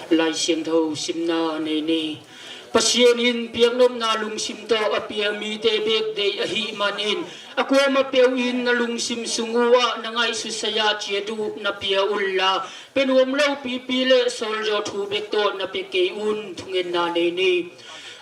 Lai Siangtho simna nei ni. Pasian in piaknopna lungsim tawh a pia mite bek deih ahih manin a kuamah peuh in na lungsim sung uh ah na ngaihsut sai-a ciat uh na pia unla, pe nuam lo pipi le sawlzawh thu bek tawh na pia kei un. Thungetna nei ni.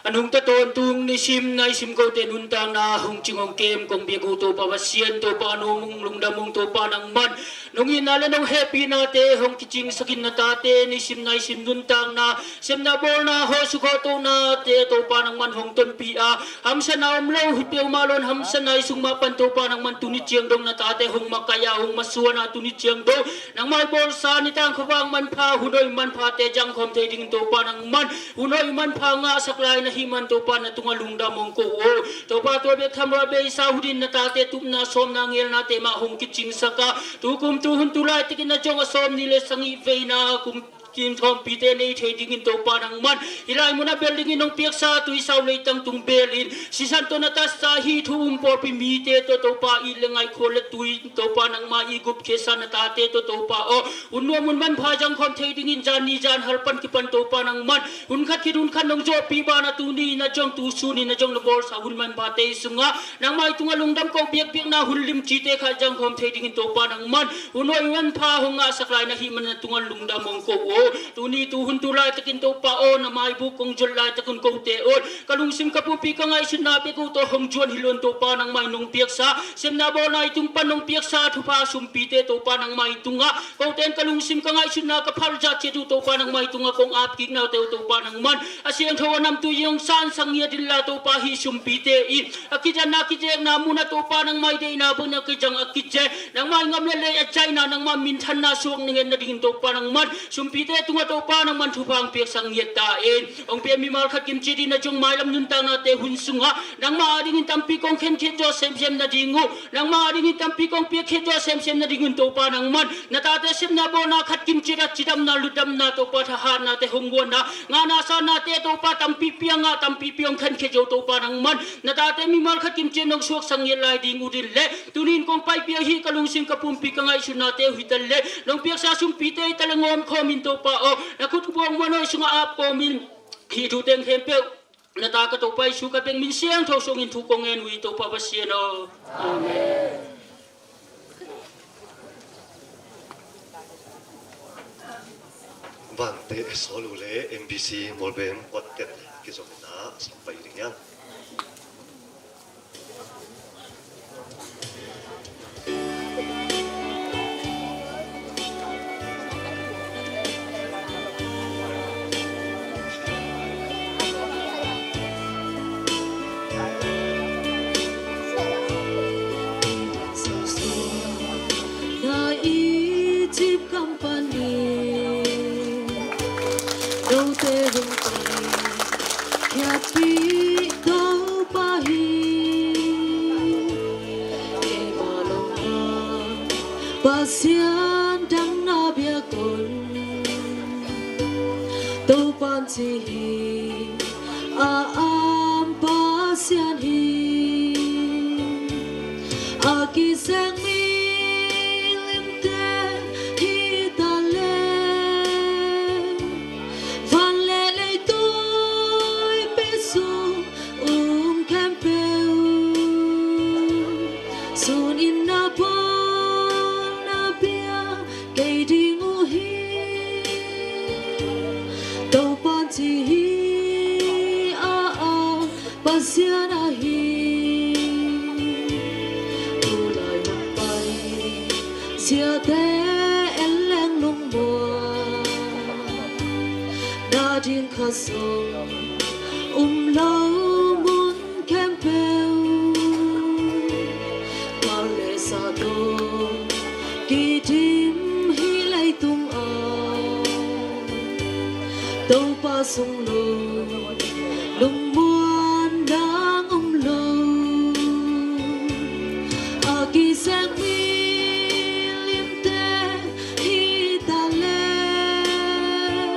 A nungta tawntung nisim na i sim kote nuntakna hong cing hong kem kong biak uh Topa Pasian, Topa a nuam ung, lungdam ung Topa nangman. Nong itna le nong hehpihnate hong kicingsak in na tate nisim na i sim nuntakna, sepna bawlna, hawh sukhaw tohnate Topa nangman hong tonpih a, hamsatna om lo hi peuhmah lo in hamsatna i sung mah pan Topa nangman tuni ciang dong na tate hong makaih a, hong masuan a, tuni ciang dong nangmah i bawlsa nitang khuavak manpha, hun hoih manphate zangkhawm thei dingin Topa nangman hun hoih manpha ngahsak lai na hih man Topa na tungah lungdam hong ko uh. Topa tua bek tham lo a beisa hun in na tate tupna sawmna ngelnate mah hong kicingsak a, tukum tuhun tu laitakin na zong a sawmnih le sagih veina kum kim khawmpite nei thei dingin Topa nangman hih lai munah bel dingin hong piaksa tuisau leitang tung belin sisan tawh na tatsa hih thu um pawlpi mite tawh Topa it le ngaih khual le tui Topa nangmah i gupkhiatsa na tate tawh Topa aw, hun nuam hun manpha zangkhawm thei dingin zan ni zan hal pan kipan Topa nangman hun khat khit hun khat nong zawhpih banah tuni in na zong tu sun in na zong na bawlsa hun manphate i sungah nangmah i tungah lungdam ko biakpiakna hun limcite kha zangkhawm thei dingin Topa nangman hun hoih manpha hong ngahsak lai na hih man na tungah lungdam hong ko uh. Tuni tuhun tu laitakin Topa aw, na maibuk kong zuan laitak un kote aw, ka lungsim ka pumpi ka ngaihsutna bek uh tawh hong zuan hi lo in Topa nangmah in nong piaksa sepna bawlna i tung pan nong piaksa thupha sumpite Topa nangmah i tungah kote in ka lungsim ka ngaihsutna ka phalzah ciat uh Topa nangmah i tungah kong apkiknate uh Topa nangman a siangtho a namtui in hong sansak ngiat inla Topa hih sumpite in a kizatna kizekna munah Topa nangmah i deihna bangin a kizang a kizek, nangmah i ngam le lei a zaihna nangmah minthanna suak na nget nadingin Topa nangman sumpite tungah Topa nangman thupha hong piaksak ngiat ta in. Hong pia mimal khat kimciat in na zong mailam nuntaknate hun sungah nangmah adingin tampi kong khenkhiat zawh semsem nading uh, nangmah adingin tampi kong piakkhiat zawh semsem nadingun Topa nangman na tate sepna bawlna khat kimciat a cidamna lutdamna Topa thahatnate hong guanna ngahna sanate Topa tampipi a ngah tampipi hong khenkhiat zo Topa nangman na tate mimal khat kimciat nong suaksak ngiat lai ding uh din le tuni in kong paipih ahi ka lungsim ka pumpi ka ngaihsutnate uh hi ta le nong piaksa sumpite hi ta le ngawm khawmin Topa aw, na khut buang muanhuai sungah ap kawmin hih thu teng khempeuh na ta ka Topa Jesu ka bek min siangtho suangin thu kong ngen uh hi Topa Pasian aw. Amen. Vante Sawlu le M B C Mawlbem Quartet kizom in a sawm pai ding hiam? Na Egypt gam panin note hong paikhiatpih Topa hi. Keima lawmnga Pasian dang na biak un, Topa'n ci hi, a am Pasian hi. A kiseng milimte hi ta leh, van le leituipi sung um khempeuh, sun in na bawl na bia kei ding uh hi, Topa'n ci hi. A am Pasian ahi. Tulai hun pai siate en leng lungmuan na ding khat zong um lo mun khempeuh, kal le sa tawh kidim hih leitung ah, Topa sung lo lungmuan dang om lo. A kiseng milimte hi ta leh,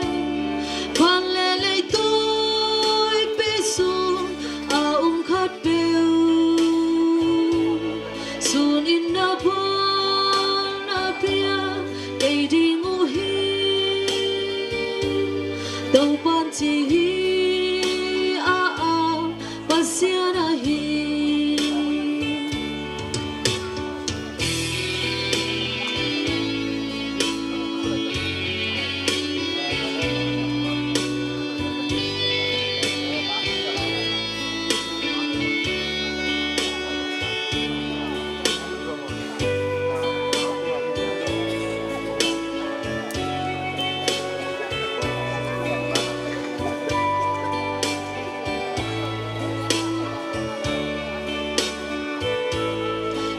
van le leituipi sung a um khatpeuh, sun in na bawl na bia kei ding uh hi, Topa'n ci hi. A am Pasian ahi.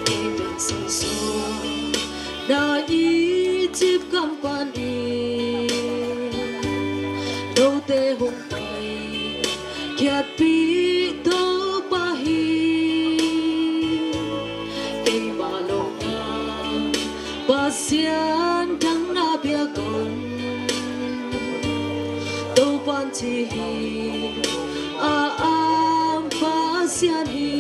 Kei bek sawnsawng na Egypt gam panin note hong paikhiatpih Topa hi. Keima lawmnga Pasian dang na biak un, Topa'n ci hi, a am Pasian hi.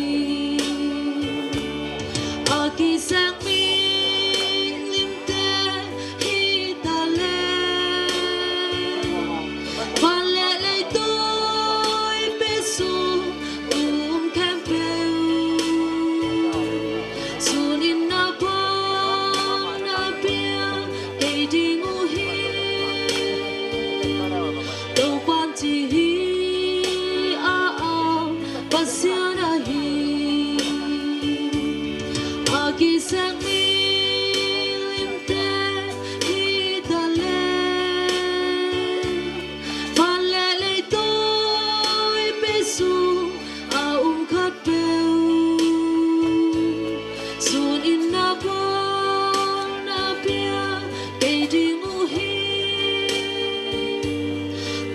A kiseng milimte hi ta leh, van le leituipi sung um khempeuh, sun in na bawl na bia kei ding uh hi, Topa'n ci hi. A am Pasian ahi. A kiseng milimte hi ta leh, van le leituipi sung a um khatpeuh, sun in na bawl na bia kei ding uh hi,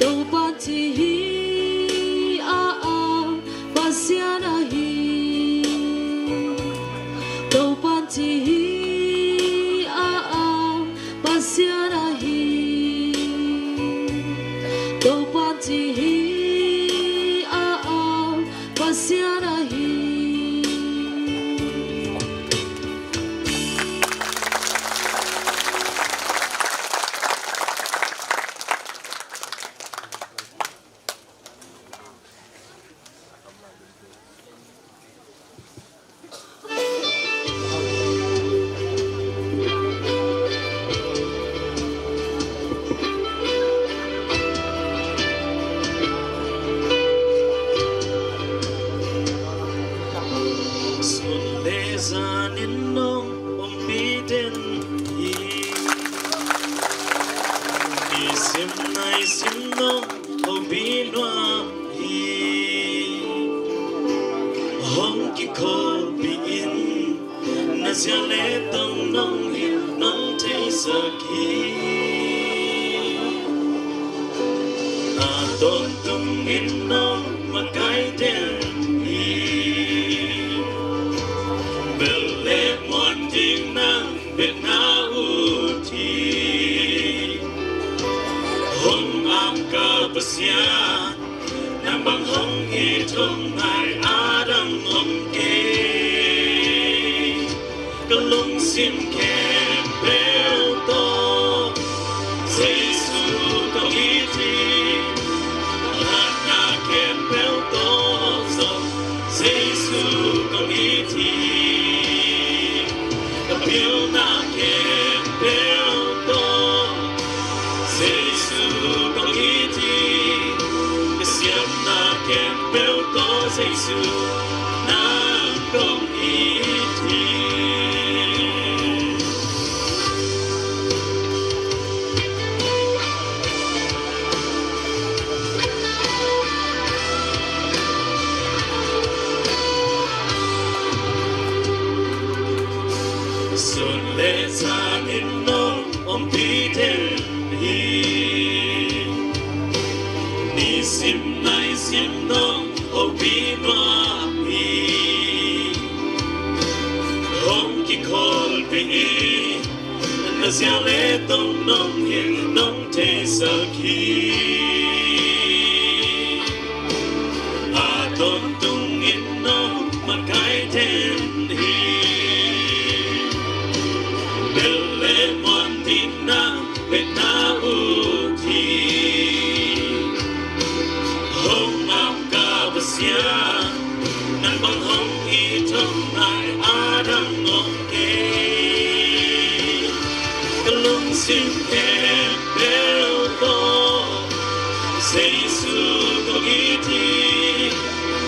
Topa'n ci hi. A am Pasian ahi. Topa'n ci hi. A am Pasian ahi. Topa'n ci hi. A am Pasian ahi. Nisim nong hopih nuam hi. Hong kikholhpih in, na zia le tong nong hilh nong theisak hi. A tawntung in nong makaih den hi. Bel le muan ding nang bek na ut hi. Hong amkal Pasian, nang bang hong it hong ngai a dang om kei. Ka lungsim khempeuh tawh Jesu kong it hi. Hatna khempeuh tawh zong Jesu kong it hi. Ka pilna khempeuh tawh Jesu kong it hi. Ka siamna khempeuh tawh Jesu nang kong it hi. Sun le zan in nong ompih den hi. Nisim naisim nong hopih nuam hi. Hong kikholhpih in, na zia le tong nong hilh nong theisak hi. A tawntung in nong makaih den hi. Bel le muan ding nang bek na ut hi. Hong amkal Pasian, nang bang hong it hong ngai a dang om kei. Ka lungsim khempeuh tawh Jesu kong it hi.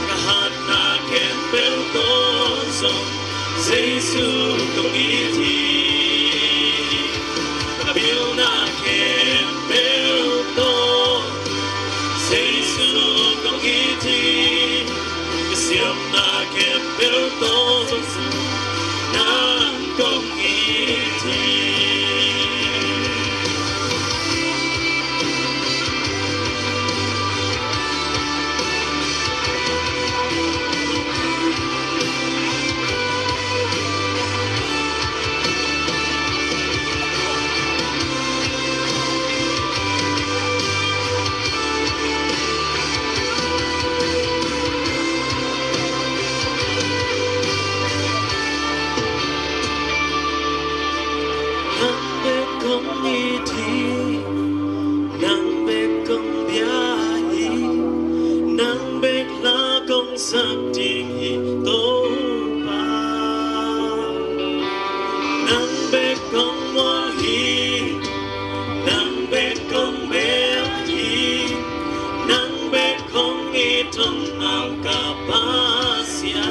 Ka hatna khempeuh tawh zong Jesu kong it hi. Ka pilna khempeuh tawh Jesu kong it hi. Ka siamna khempeuh tawh Jesu nang kong it hi. Nang bek kong it hi, nang bek kong bia hi, nang bek la kong sak ding hi Topa. Nang bek kong muang hi, nang bek kong bel hi, nang bek kong it hong amkal Pasian.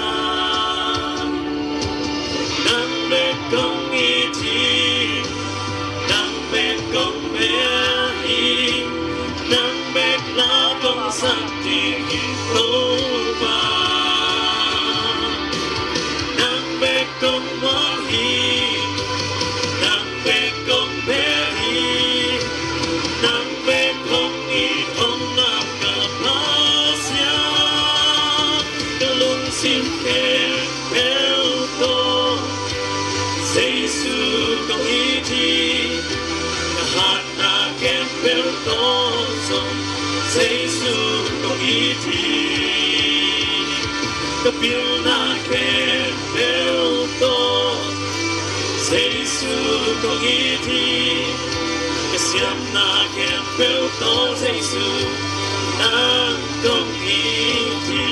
Nang bek kong it hi, nang bek kong bel hi, nang bek la kong sak ding hi Topa. Nang bek kong muang hi, nang bek kong bel hi, nang bek kong it hong amkal Pasian. Ka lungsim khempeuh tawh Jesu kong it hi. Ka hatna khempeuh tawh zong Jesu kong it hi. Ka pilna khempeuh tawh Jesu kong it hi. Ka siamna khempeuh tawh Jesu nang kong it hi.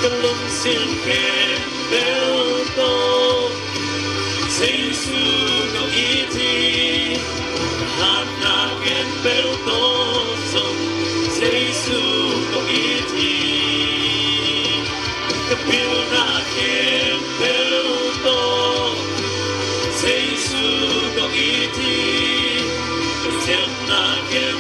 Ka lungsim khempeuh tawh Jesu kong it hi. Ka hatna khempeuh tawh zong Jesu kong it hi. Ka pilna khempeuh tawh Jesu kong it hi. Ka siamna khempeuh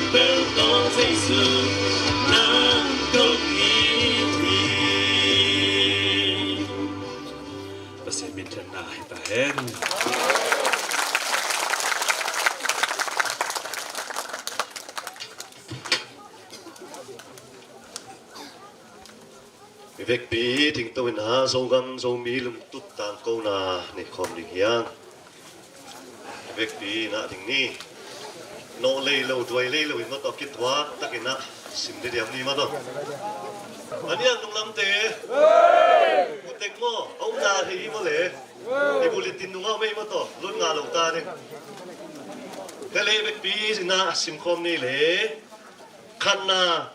Vekpi dingto in ah Zogam Zomi lungtup tangkona nei khawm ding hi hang. Vekpi in ah ding ni. Nawh lei lo, duai lei lo in maw tawh, kituak takin ah sim diam ni maw tawh. A niang nunglamte, gutek maw, a umna thei hi maw le? I bulletin nung a om ei maw tawh, lut ngah lo ta ding. Ka lei vekpi in ah sim khawm ni le. Khatna,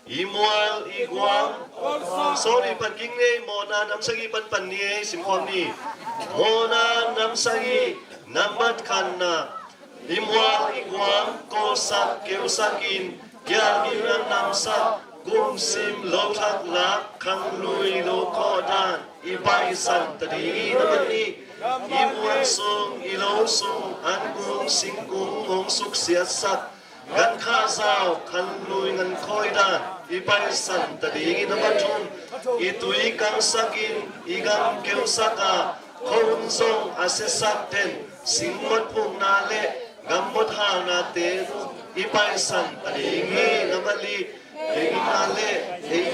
i mual i guam. Sorry, pan kik ni ei, mawhna nam sagih pan pan ni ei, sim khawm ni. Mawhna nam sagih, nambat khatna, i mual i guam kawlsak keusak in, gialgim a namsak, gumsim lo thak lak, khanglui lo khawh dan i paisan ta ding hi. Nambat nih, i mual sung i lo sung, an kung sing kung hong suksiatsak, gan khah zau, khanglui ngan khawi dan i paisan ta ding hi. Nambat thum, i tui kangsak in i gam keusak a, khuahun zong a siasak den, sing mawt phukna le gam mawt halnate i paisan ta ding hi. Nambat li, ei mah le ei,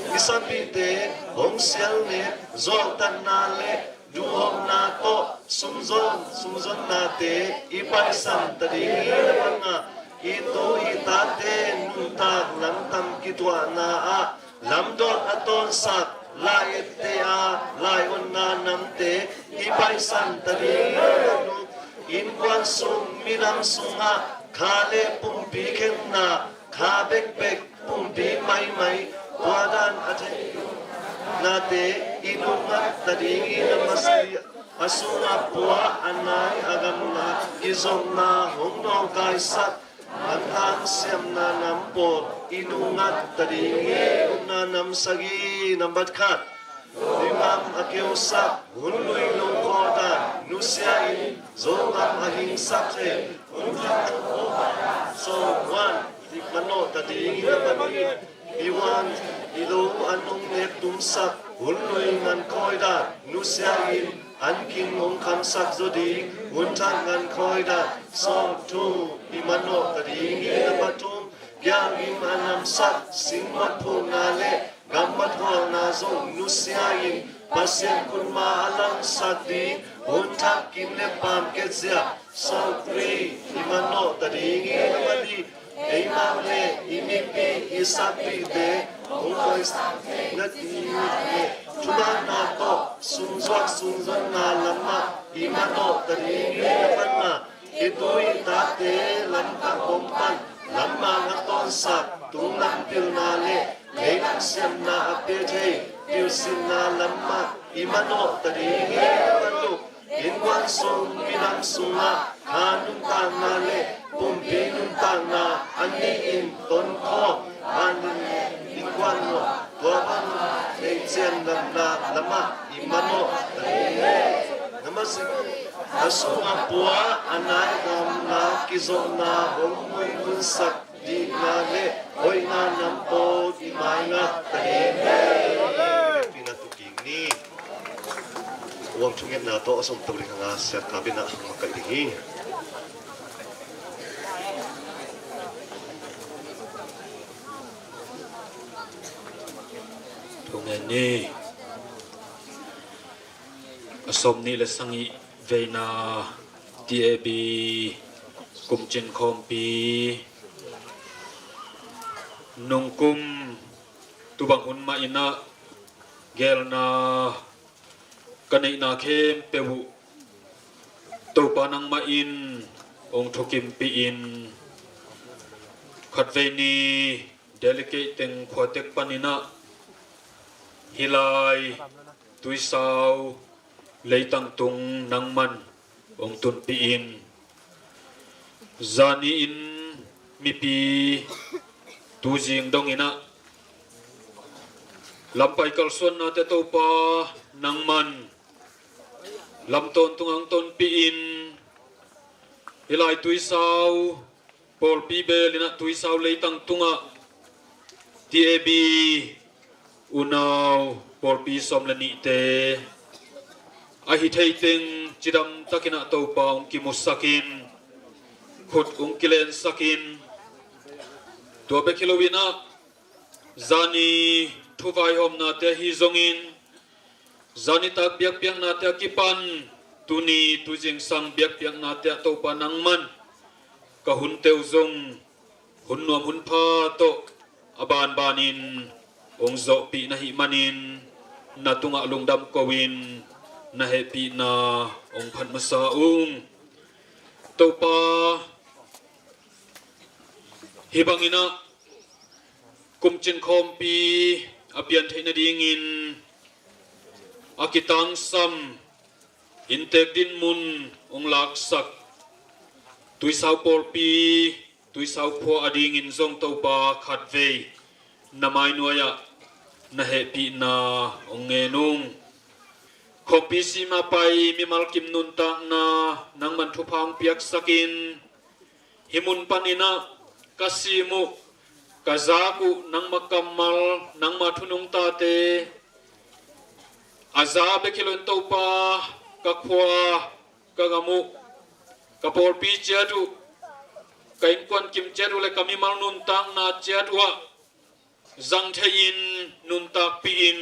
i sapihte hong sialne, zuauhtatna le duhhopna tawh sumzon, sumzonnate i paisan ta ding hi. Nambat nga, i tu i tate nuntak lamtam kituahna ah lamdawt a tawnsak, lai-ette a lai-onna namte i paisan ta ding hi. Nambat luk, innkuan sung, minam sungah kha le pumpi khenna, kha bekbek, pumpi maimai, tua dan a thei nate i nungngat ta ding hi. Nambat sagih, a sungah pua, a nai a gamla kizopna hong nawngkaisak, namtang siamna nam pawl i nungngat ta ding hi. Upna nam sagih, nambat khat, Zogam a keusak, hun lui lo khawh dan nusia in, Zogam a hingsak thei, hun thak lo khawh dan sawm, one, i manawh ta ding hi. Nambat nih, i van i lo an hong nek tumsak, hun lui ngan khawi dan nusia in, an kin hong khamsak zaw ding, hun thak ngan khawi dan sawm, two, i manawh ta ding hi. Nambat thum, gialgim a namsak, sing mawt phukna le gam mawt halna zong nusia in, Pasian khutma a langsak ding, hun thak kin le paam ketzia, sawm, three, i manawh ta ding hi. Nambat li, eimah le i mipi, i sapihte hong khawisak theihna ding le thumanna tawh sumzuak sumzonna lamah i manawh ta ding hi. Nambat nga, i tu i tate lamkang hong pan, lammang a tawnsak, tunglam pilna le leilam siamna a pia thei pilsinna lamah i manawh ta ding hi. Nambat luk, innkuan sung, minam sungah kha nuntakna le pumpi nuntakna a nih in tonkhawm, vanglian le innkuan nawh, tua bang neihcian ngamna lamah i manawh ta ding hi. Nambat sagih, a sungah pua, a nai a gamla kizopna hong muihunsak, dihna le hoihna nam pawl i maingat ta ding hi. Vekpi in ah tu kik ni. Uang thungetna tawh a sawm to ding hang a, siatkap in ah hong makaih ding hi. Thungen ni. A sawmnih le sagih veina, T A B kumcin khawmpi. Nungkum tubang hun mah in ah geelna ka neihna khempeuh uh Topa nangmah in hong thukimpih in, khatvei ni delegate teng khuatek panin ah hih lai tuisau leitang tung nangman hong tunpih in, zani in mipi tuzing dongin ah lampai kalsuannate Topa nangman lam tawntung hong tonpih in, hih lai tuisau pawlpi beel in ah tuisau leitang tungah T A B unau pawlpi sawm le nihte a hi thei teng cidam takin ah Topa hong kimusak in, khut hong kilensak in, tua bek hi loin ah zani Thu vaihawmnate ahi zongin, zanitak biakpiaknate a kipan tuni tuzingsang biakpiaknate ah Topa nangman ka hunte uh zong hun nuam hun pha tawh a banbanin hong zawhpih na hih manin, na tungah lungdam ko-in na hehpihna hong phat masa ung. Topa, hih bangin ah kumcin khawmpi a pian theih nadingin a kitangsam inntek dinmun hong laksak Tuisau pawlpi, Tuisau khua adingin zong Topa khatvei na mainuai-ah na hehpihna hong ngen ung. Khawmpi sima pai mimal kim nuntakna nangman thupha hong piaksakin, hih mun panin ah ka sim uh, ka zak uh nangma kammal, nangma thu nungtate a za bek hi loin Topa, ka khua, ka gam uh, ka pawlpi ciat uh, ka innkuan kim ciat uh le ka mimal nuntakna ciat uh ah zang thei-in nuntakpih in,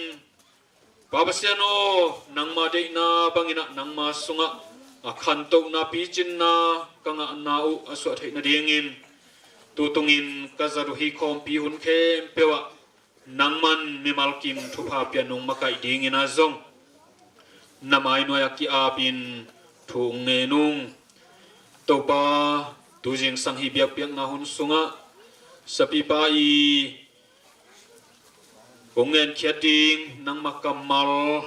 Pa Pasian aw, nangma deihna bangin ah nangma sungah a khantohna picinna ka ngahna uh a suah theih nadingin, tutungin ka zat uh hih khawmpi hun khempeuh ah nangman mimal kim thupha pian nong makaih dingin ah zong na mainuai-ah ki-apin thu hong ngen ung. Topa, tuzingsang hih biakpiakna hun sungah sapipa i hong ngenkhiat ding nangma kammal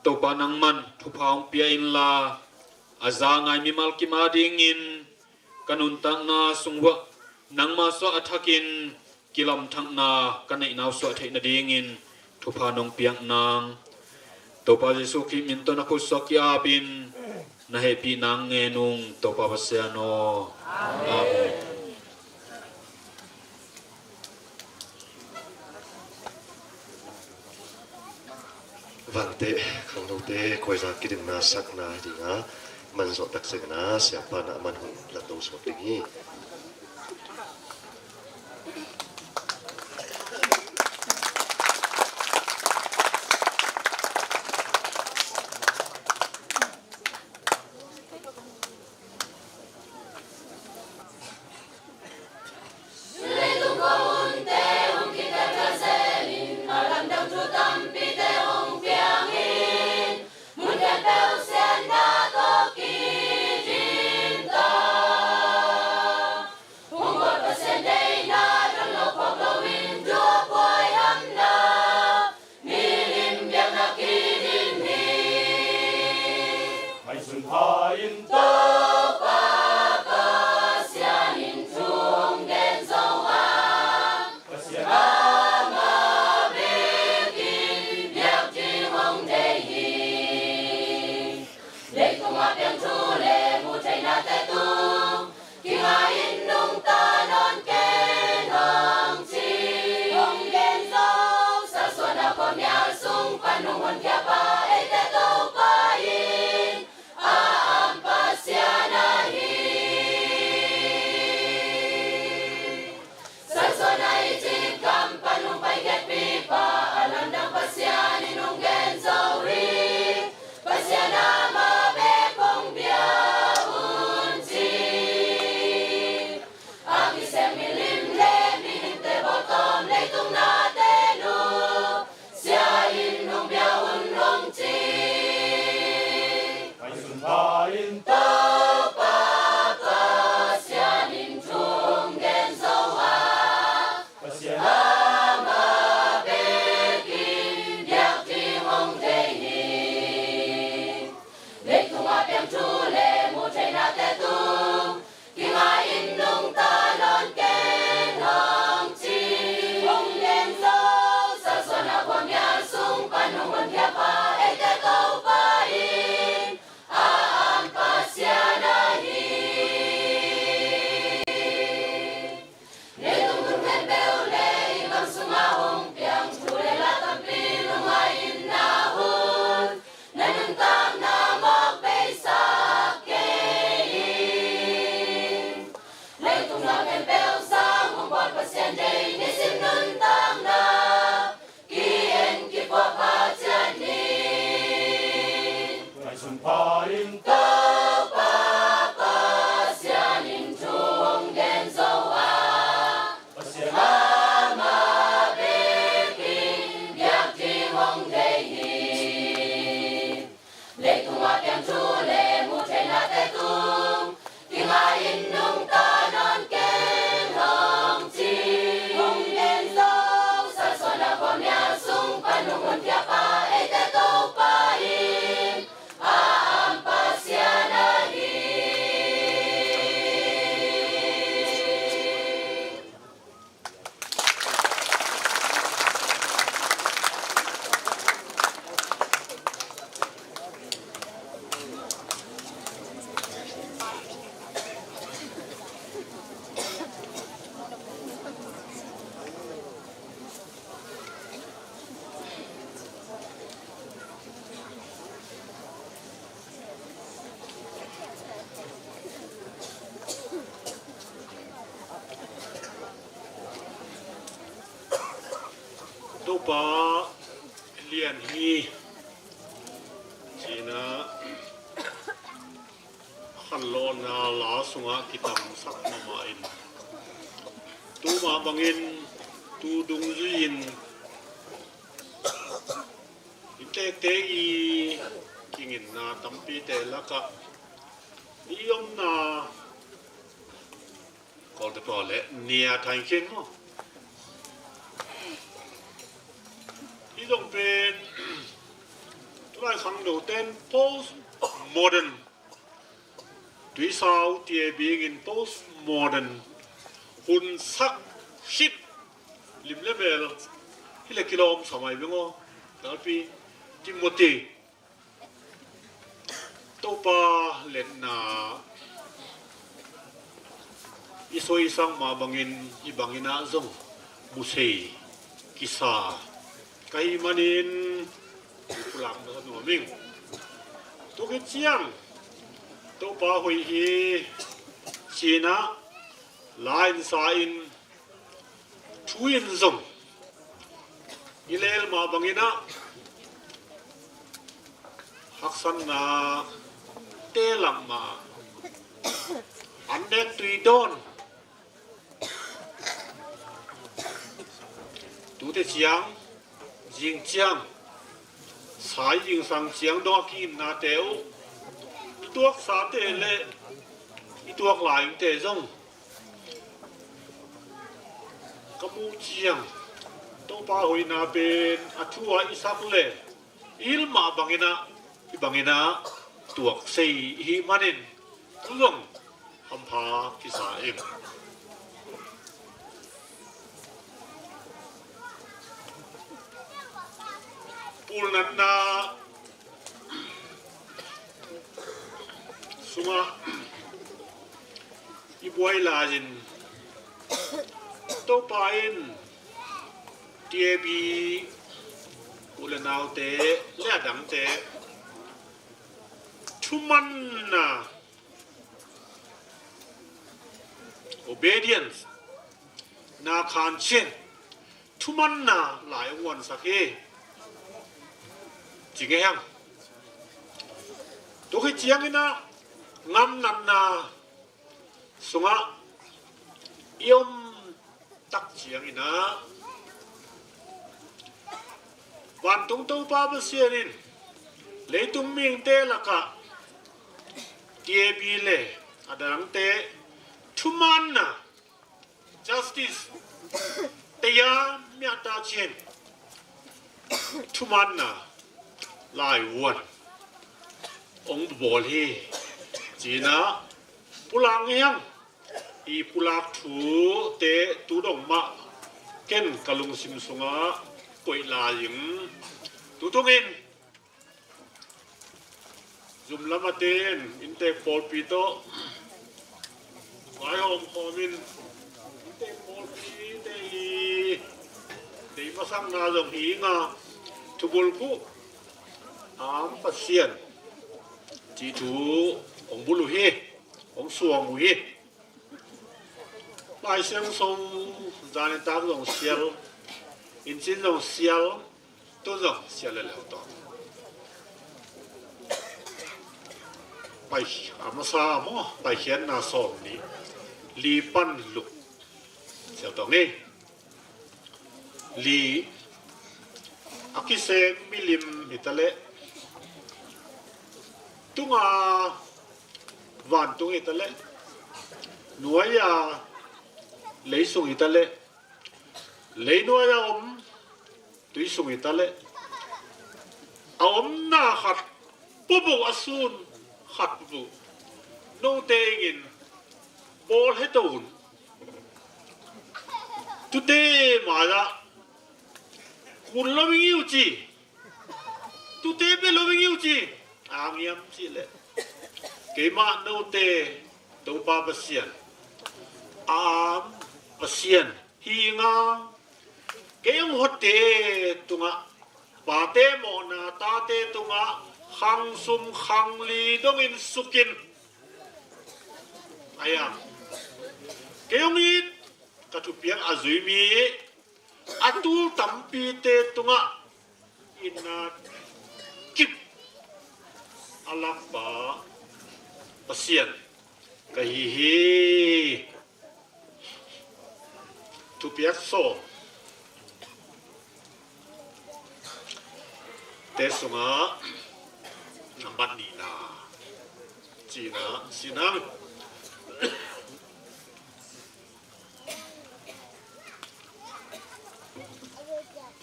Topa nangman thupha hong pia inla, a za ngai mimal kim adingin ka nuntakna sung uah nangma suah a thakin kilamthakna ka neihna uh suah theih nadingin thupha nong piak nang. Topa Jesuh Khrih min tawh na khut suak ki-apin na hehpihna hong ngen ung, Topa Pasian aw. Amen. Vante, khangnote, khuaiza kidimna sakna hi ding a, man zawh tak ciangin ah siapa in ah man hun la to sawm ding hi. Pa lian hi, ci-in ah khanlawhna la sungah kitamsak mahmah in, tu mah bangin tu dungzui-in i tektek i kinginna tampite lakah i omna Kawlte pau le nia thai khin maw? Hi zong pen tulai khangno ten post modern, tuisau tia bingin post modern hun sak khit lim le mel hi le kilawm sa mai beng aw. Kalpi Timothy, Topa letna i soi i sang mah bangin, i bangin ah zong musei kisa ka hih manin i pulak masa nuam ing. Tuk hi ciang Topa hoih hi, ci-in ah la in sa in, thu in zong i lel mah bangin ah haksatna te lak mah an nek tui dawn. Tute ciang, zing ciang, sai zingsang ciang dong a kinginnate uh, i tuaksate le i tuak laite zong ka muh ciang, Topa hoihna pen a thu ah i sak le i hil mah bangin ah, i bangin ah tuak sei i hih manin, tu zong hampha kisa ing. Pulnatna sungah i buai lai-in, Topa in T A B u le naute le a dangte thumanna, obedience, na khan cin thumanna lai hong uansak hi. Ci ngei hang. Tuk hi ciangin ah ngamnatna sungah i om tak ciangin ah, vantung Topa Pasian in leitung mihingte lakah T A B le a dangte thumanna, justice, taya miata cin thumanna lai uan hong bawl hi. Ci-in ah pulak ngei hang. I pulak thute tu dong mah ken ka lungsim sungah koih lai ing. Tutungin zum lam a ten inntek pawlpi tawh vaihawm khawmin, inntek pawlpite i deih masakna zong hi ing a, thubulkhuh a om Pasian cih thu hong bul uh hi, hong suang uh hi. Lai Siangtho zan nitak zong sial, in cin zong sial, tu zong sial leuleu tawh. Pai a masa maw, Paikhiatna sawm nih, li pan luk sial tawh ngei. Li, a kisem milim hi ta leh, tunga vantung hi ta leh, nuai-a leisung hi ta leh, leinuai-a om tuisung hi ta leh, a omna khat pupuh, a sun khat pupuh note ingin bawl heto un. Tute mai-ah kun lo ing i uh ci, tute bia lo ing i uh ci. A ngiam cih leh, keimah note Topa Pasian, a am Pasian hi ing a, kei hong hotte tungah, pate mawhna tate tungah khang sum khang li dongin sukin, ai-a, kei hong it, ka thupiak a zui mi, a tul tampite tungah i na kip a lakpa Pasian ka hi hi. Thupiak sawm te sungah nambat nihna cihna sinang.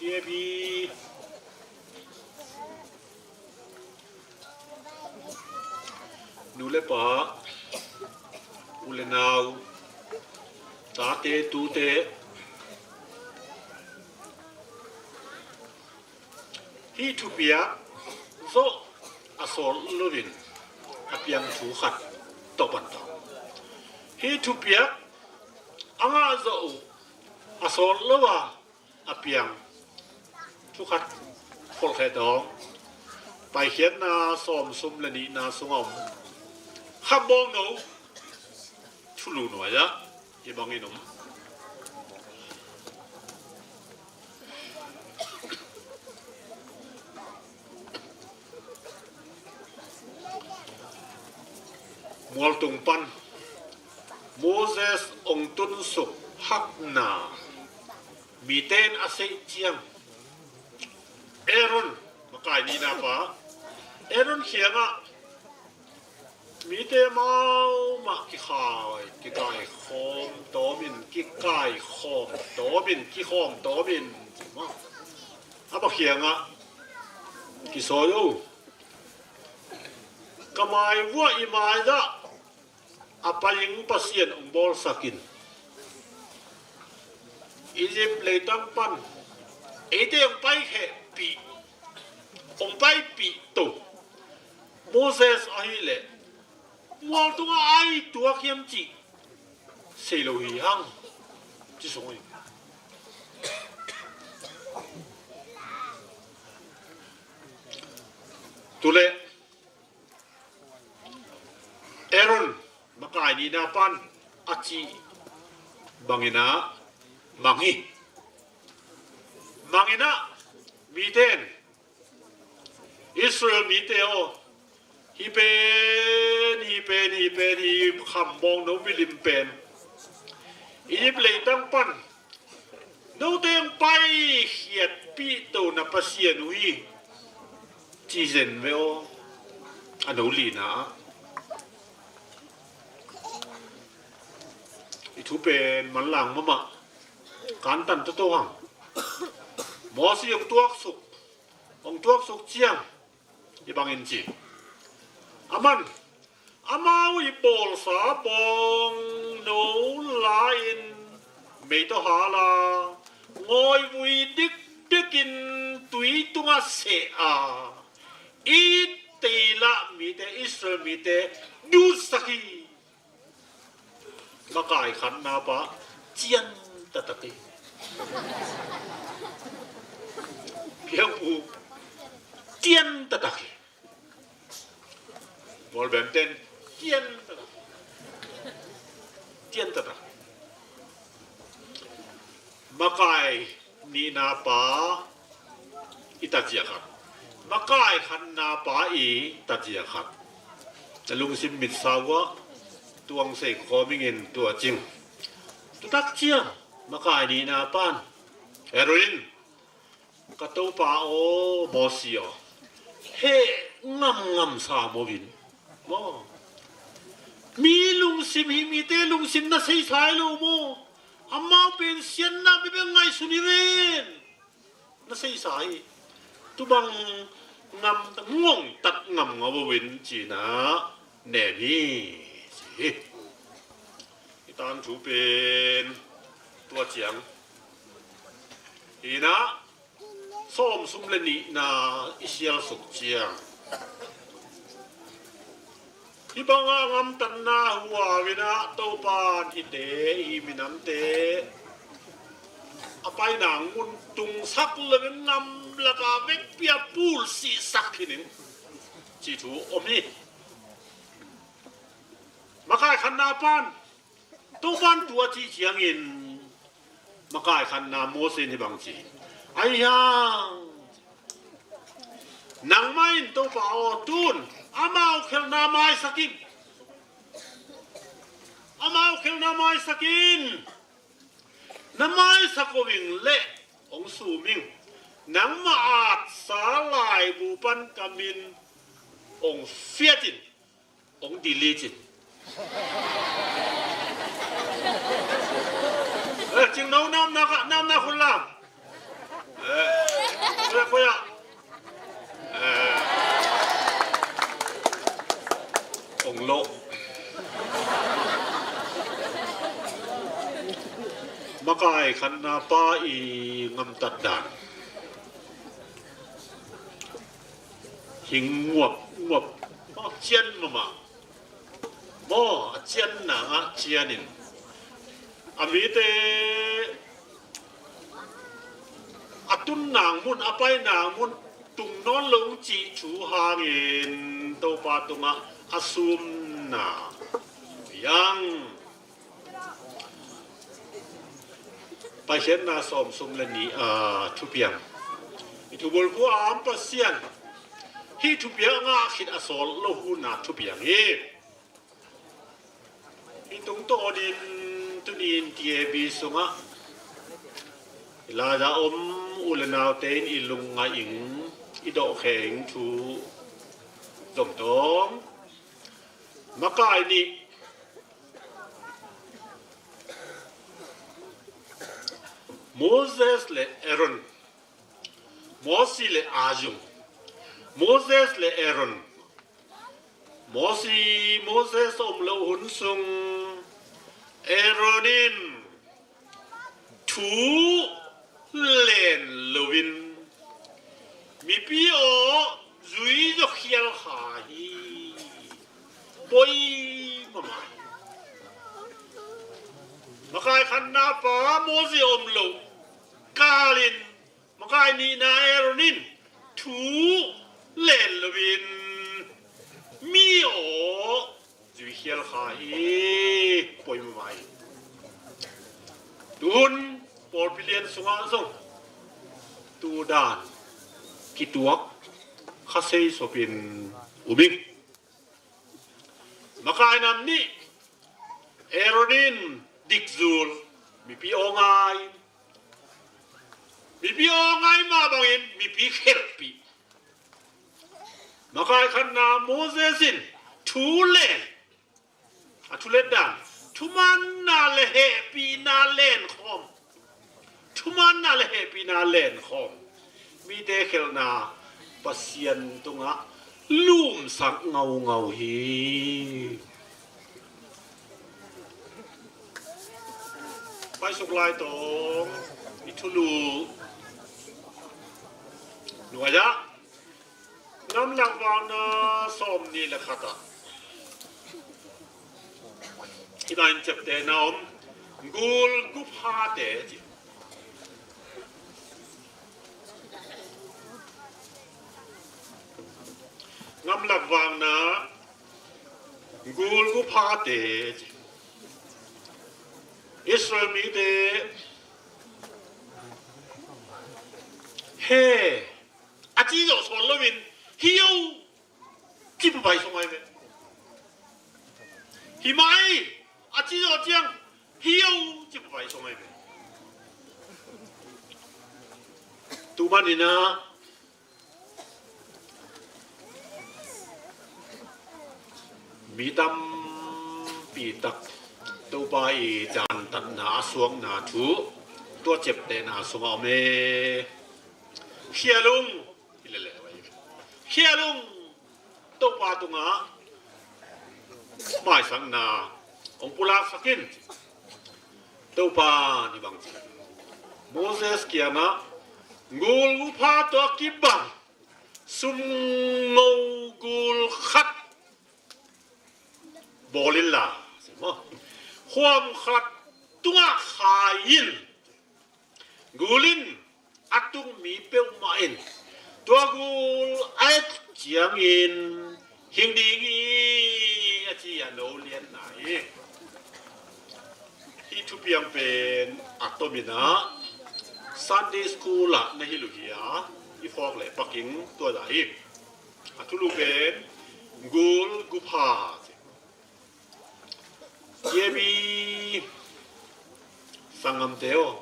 T A B, nu le pa, u le nau, tate tute, hih thupiak zawh a sawt loin a piang thu khat tawh pan ta. Hih thupiak a ngah zawh uh a sawt lo a a piang thu khat kholhkhe dawng. Paikhiatna sawm sum le nihna sungah om Khambawnno thulu nuai-ah hih bangin om. Mualtung pan Moses hong tunsuk hakna mite in a seih ciang Aaron, makai nihna pa Aaron kiangah mite mau mah kikhai, kikai khawm tawmin, kikai khawm tawmin, kikhawm tawmin, a pa kiangah kisawi o. Ka mai vuah i mai-ah a pai ing Pasian hong bawlsak in. Egypt leitang pan eite hong paikhehpih, hong paipih to Moses ahih leh mual tungah ai tuak hiam cih sei lo hi hang, ci sung hi. Tuleh Aaron makai nihna pan a cih bangin ah mang hi. Mang in ah mite in, Israel mite aw, hih pen, hih pen, hih pen, hih Khambawnno milim pen Egypt leitang pan note hong paikhiatpih to na Pasian uh hi, ci zen ve aw. A no lina ah i thu pen manlang mahmah, kantan toto hang. Moses hong tuaksuk, hong tuaksuk ciang hih bangin ci. Aman amau i bawlsa bawngno la-in mei tawh hal a, ngawivui dikdikin tui tungah seh a, i teilah mite, Israel mite dutsak hi. Makai khatna pa cian taktak hi. Piangpu cian taktak hi. Mualbemten cian taktak, cian taktak. Makai nihna pa i tatzia khat, makai khatna pa i tatzia khat. Na lungsim mitsa uah tuang sei khawm ingin tua cing. Tutak ciang makai nihna pan Aaron in, ka topa aw, Moses aw, heh ngamngam sa maw in maw. Mi lungsim hi, mite lungsim na seisa hi lo maw. Amau pen siatna bebe ngaihsun hi ven. Na seisa hi. Tubang ngam, ngongtat ngam ngau in cina nem hi, ci hi. I tangthu pen tua ciang hi na, sawm sum le nihna i sialsuk ciang, hih banga ngamtatna huau in ah Topa in hihte, i minamte a paina mun tungsak lo in, ngam laka vekpi-a pulsihsak hi ning, ci thu om hi. Makai khatna pan Topa in tua cih ciangin Makai khatna Moses in hih bang ci. Ahi hang, nangmah in Topa aw, tun amau khelhna maisak in. Amau khelhna maisak in. Na maisak ko ing leh hong sum ing. Nangmah atsa laibu pan ka min hong fiat in. Hong delete in. Eh, cingno namna ka, namna khun lam. Eh, koi a, koi a. Eh, hong lo. Makai khatna pa i ngamtat dan. Hing nguap, nguap. Maw, cian mahmah. Maw, a cianna ah cianin. A mite a tun nang mun, a pai nang mun, tung nawn lo cih thu hangin Topa tungah a sumna. Yang. Paikhiatna sawm sum le nih, a, thupiang. I thubulphu a om Pasian. Hih thupiang ngah khit a sawt lo hun a thupiang hi. Hih tungtawn in tuni in T A B sungah i lada om u le naute in i lungngaih ing, i dawhkhia ing thu zomtawng. Makai nih. Moses le Aaron. Mosi le Azung. Moses le Aaron. Mosi, Moses om lo hun sung Aaron in thu len loin mipi aw zui zaw khial kha hi. Poi mahmah hi. Makai khatna pa Moses om lo kalin makai nihna Aaron in thu len loin mi aw zui khial kha hi. Poi mahmah hi. Tuhun pawlpi lian sungah zong tu dan kituak kha sei sopin um ing. Makai nam nih Aaron in dikzul, mipi aw ngai. Mipi aw ngai mah bangin mipi khelhpih. Makai khatna Moses in thu len, a thu let dan, thumanna le hehpihna len khawm. Thumanna le hehpihna len khawm. Mite khelhna Pasian tungah lumsak ngaungau hi. Paisuk lai tawng i thulu nuai ah Ngamlak vakna sawm nih le khat ah hih bangin ciaptehna om. Gul guphate ci. Ngamlak vakna gul guphate ci. Israel mite he a ci zawh sawn loin hi o ci phaphai sung ai ve. Hi mai a ci zawh ciang hi o ci phaphai sung ai ve. Tumaninah mi tampi tak Topa i dantatna a suakna thu tua ciaptehna sungah om e. Khial ung. Hi lele vai. Khial ung. Topa tungah maisakna hong pulaksak in. Topa ni bang ci. Moses kiangah gul gupha tawh kibang sumngo gul khat bawl inla, khuam khat tungah khai in. Gul in a tung mi peuhmah in tua gul a et ciangin hing ding hi a ci a no lianna hi. Hih Thupiang pen a tomin ah Sunday school ah na hilh uh hi a, i phawk leh paking tua dah hi. A thulu pen gul gupha. Yebi sanggamte aw,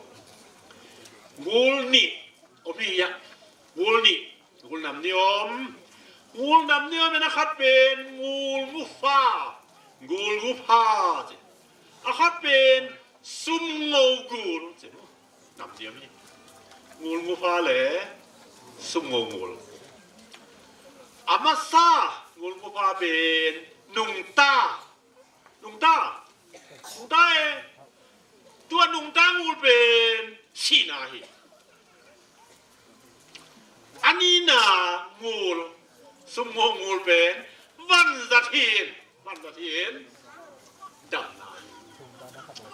gul nih om hi hiah. Gul nih, gul nam nih om. Gul nam nih om in a khat pen gul gupha, gul gupha ci. A khat pen sumngo gul ci. Nam nih om hi. Gul gupha le sumngo gul. A masa gul gupha pen nungta. Nungta. Nungta e. Tua nungta gul pen sihna hi. A nihna gul, sumngo gul pen vanzat hi in. Vanzat hi in. Damna hi.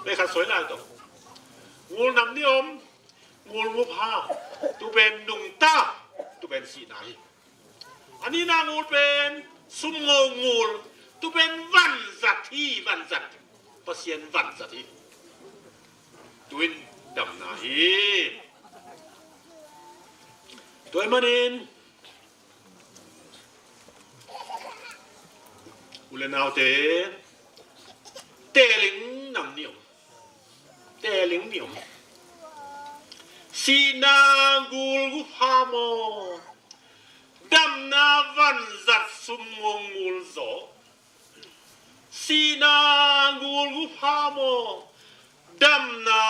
Bek khat soi lai tawh. Gul nam nih om. Gul gupha. Tu pen nungta. Tu pen sihna hi. A nihna gul pen sumngo gul. Tu pen vanzat hi, vanzat. Pasian vanzat hi. Tu in damna hi. Tua ahih manin u le naute, teeling nam nih om. Teeling nih om. Sihna gul gupha maw, damna vanzat sumngo gul zaw. Sihna gul gupha maw, damna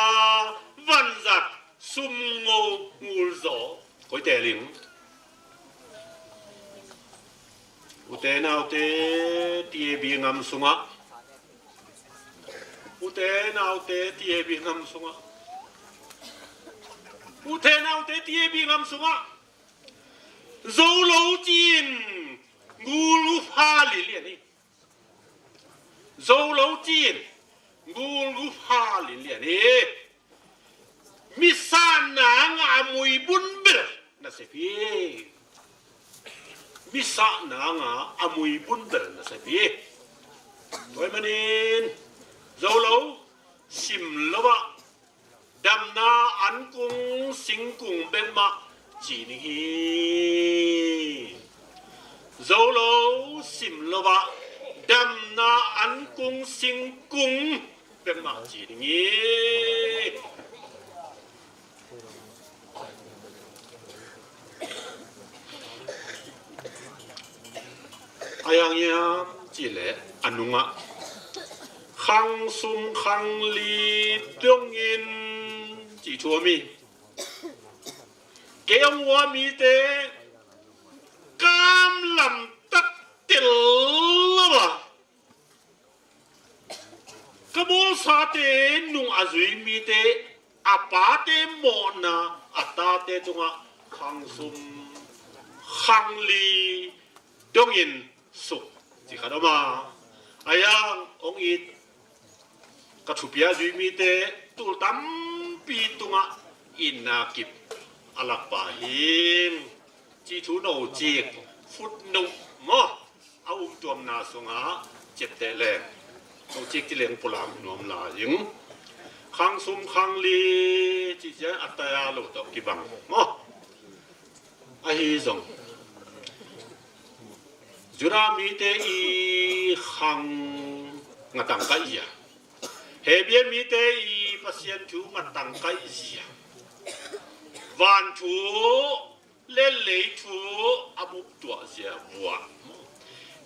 vanzat sumngo gul zaw. Koi teeling? Ute naute, T A B ngam sungah. Ute naute, T A B ngam sungah. Ute naute, T A B ngam sungah. Zo lo ci-in gul gupha linlian hi. Zo lo ci-in gul gupha linlian hi. Mi sahna ngah a muibun bel nasep hi. Mi sahna ngah a muibun bel nasep hi. Tua ahih manin zo lo, sim lo ah damna ankung singkung bek mah ci ning hi. Zo lo, sim lo ah damna ankung singkung bek mah ci ning hi. A hiang hiam cih leh a nungah khang sum khang li dongin cih thu om hi. Kei a hua mite kam lam tak tel lo a, ka bawlsate nung a zui mite, a pate mawhna a tate tungah khang sum khang li dongin suk ci khat om a, a hiang hong it ka thupia zui mite tul tampi tungah itna kip a lakpa hi. Cih thu no cik footnote maw, a umtuamna sungah ciapteh leng no cik ci leng pulang nuam lai ing. Khang sum khang li cih ciang a taya lo tawh kibang maw. Ahi zong Judah mite i khang ngatang kaih zia, Hebru mite i Pasian thu ngatang kaih zia, van thu le lei thu a buptuah zia vuah,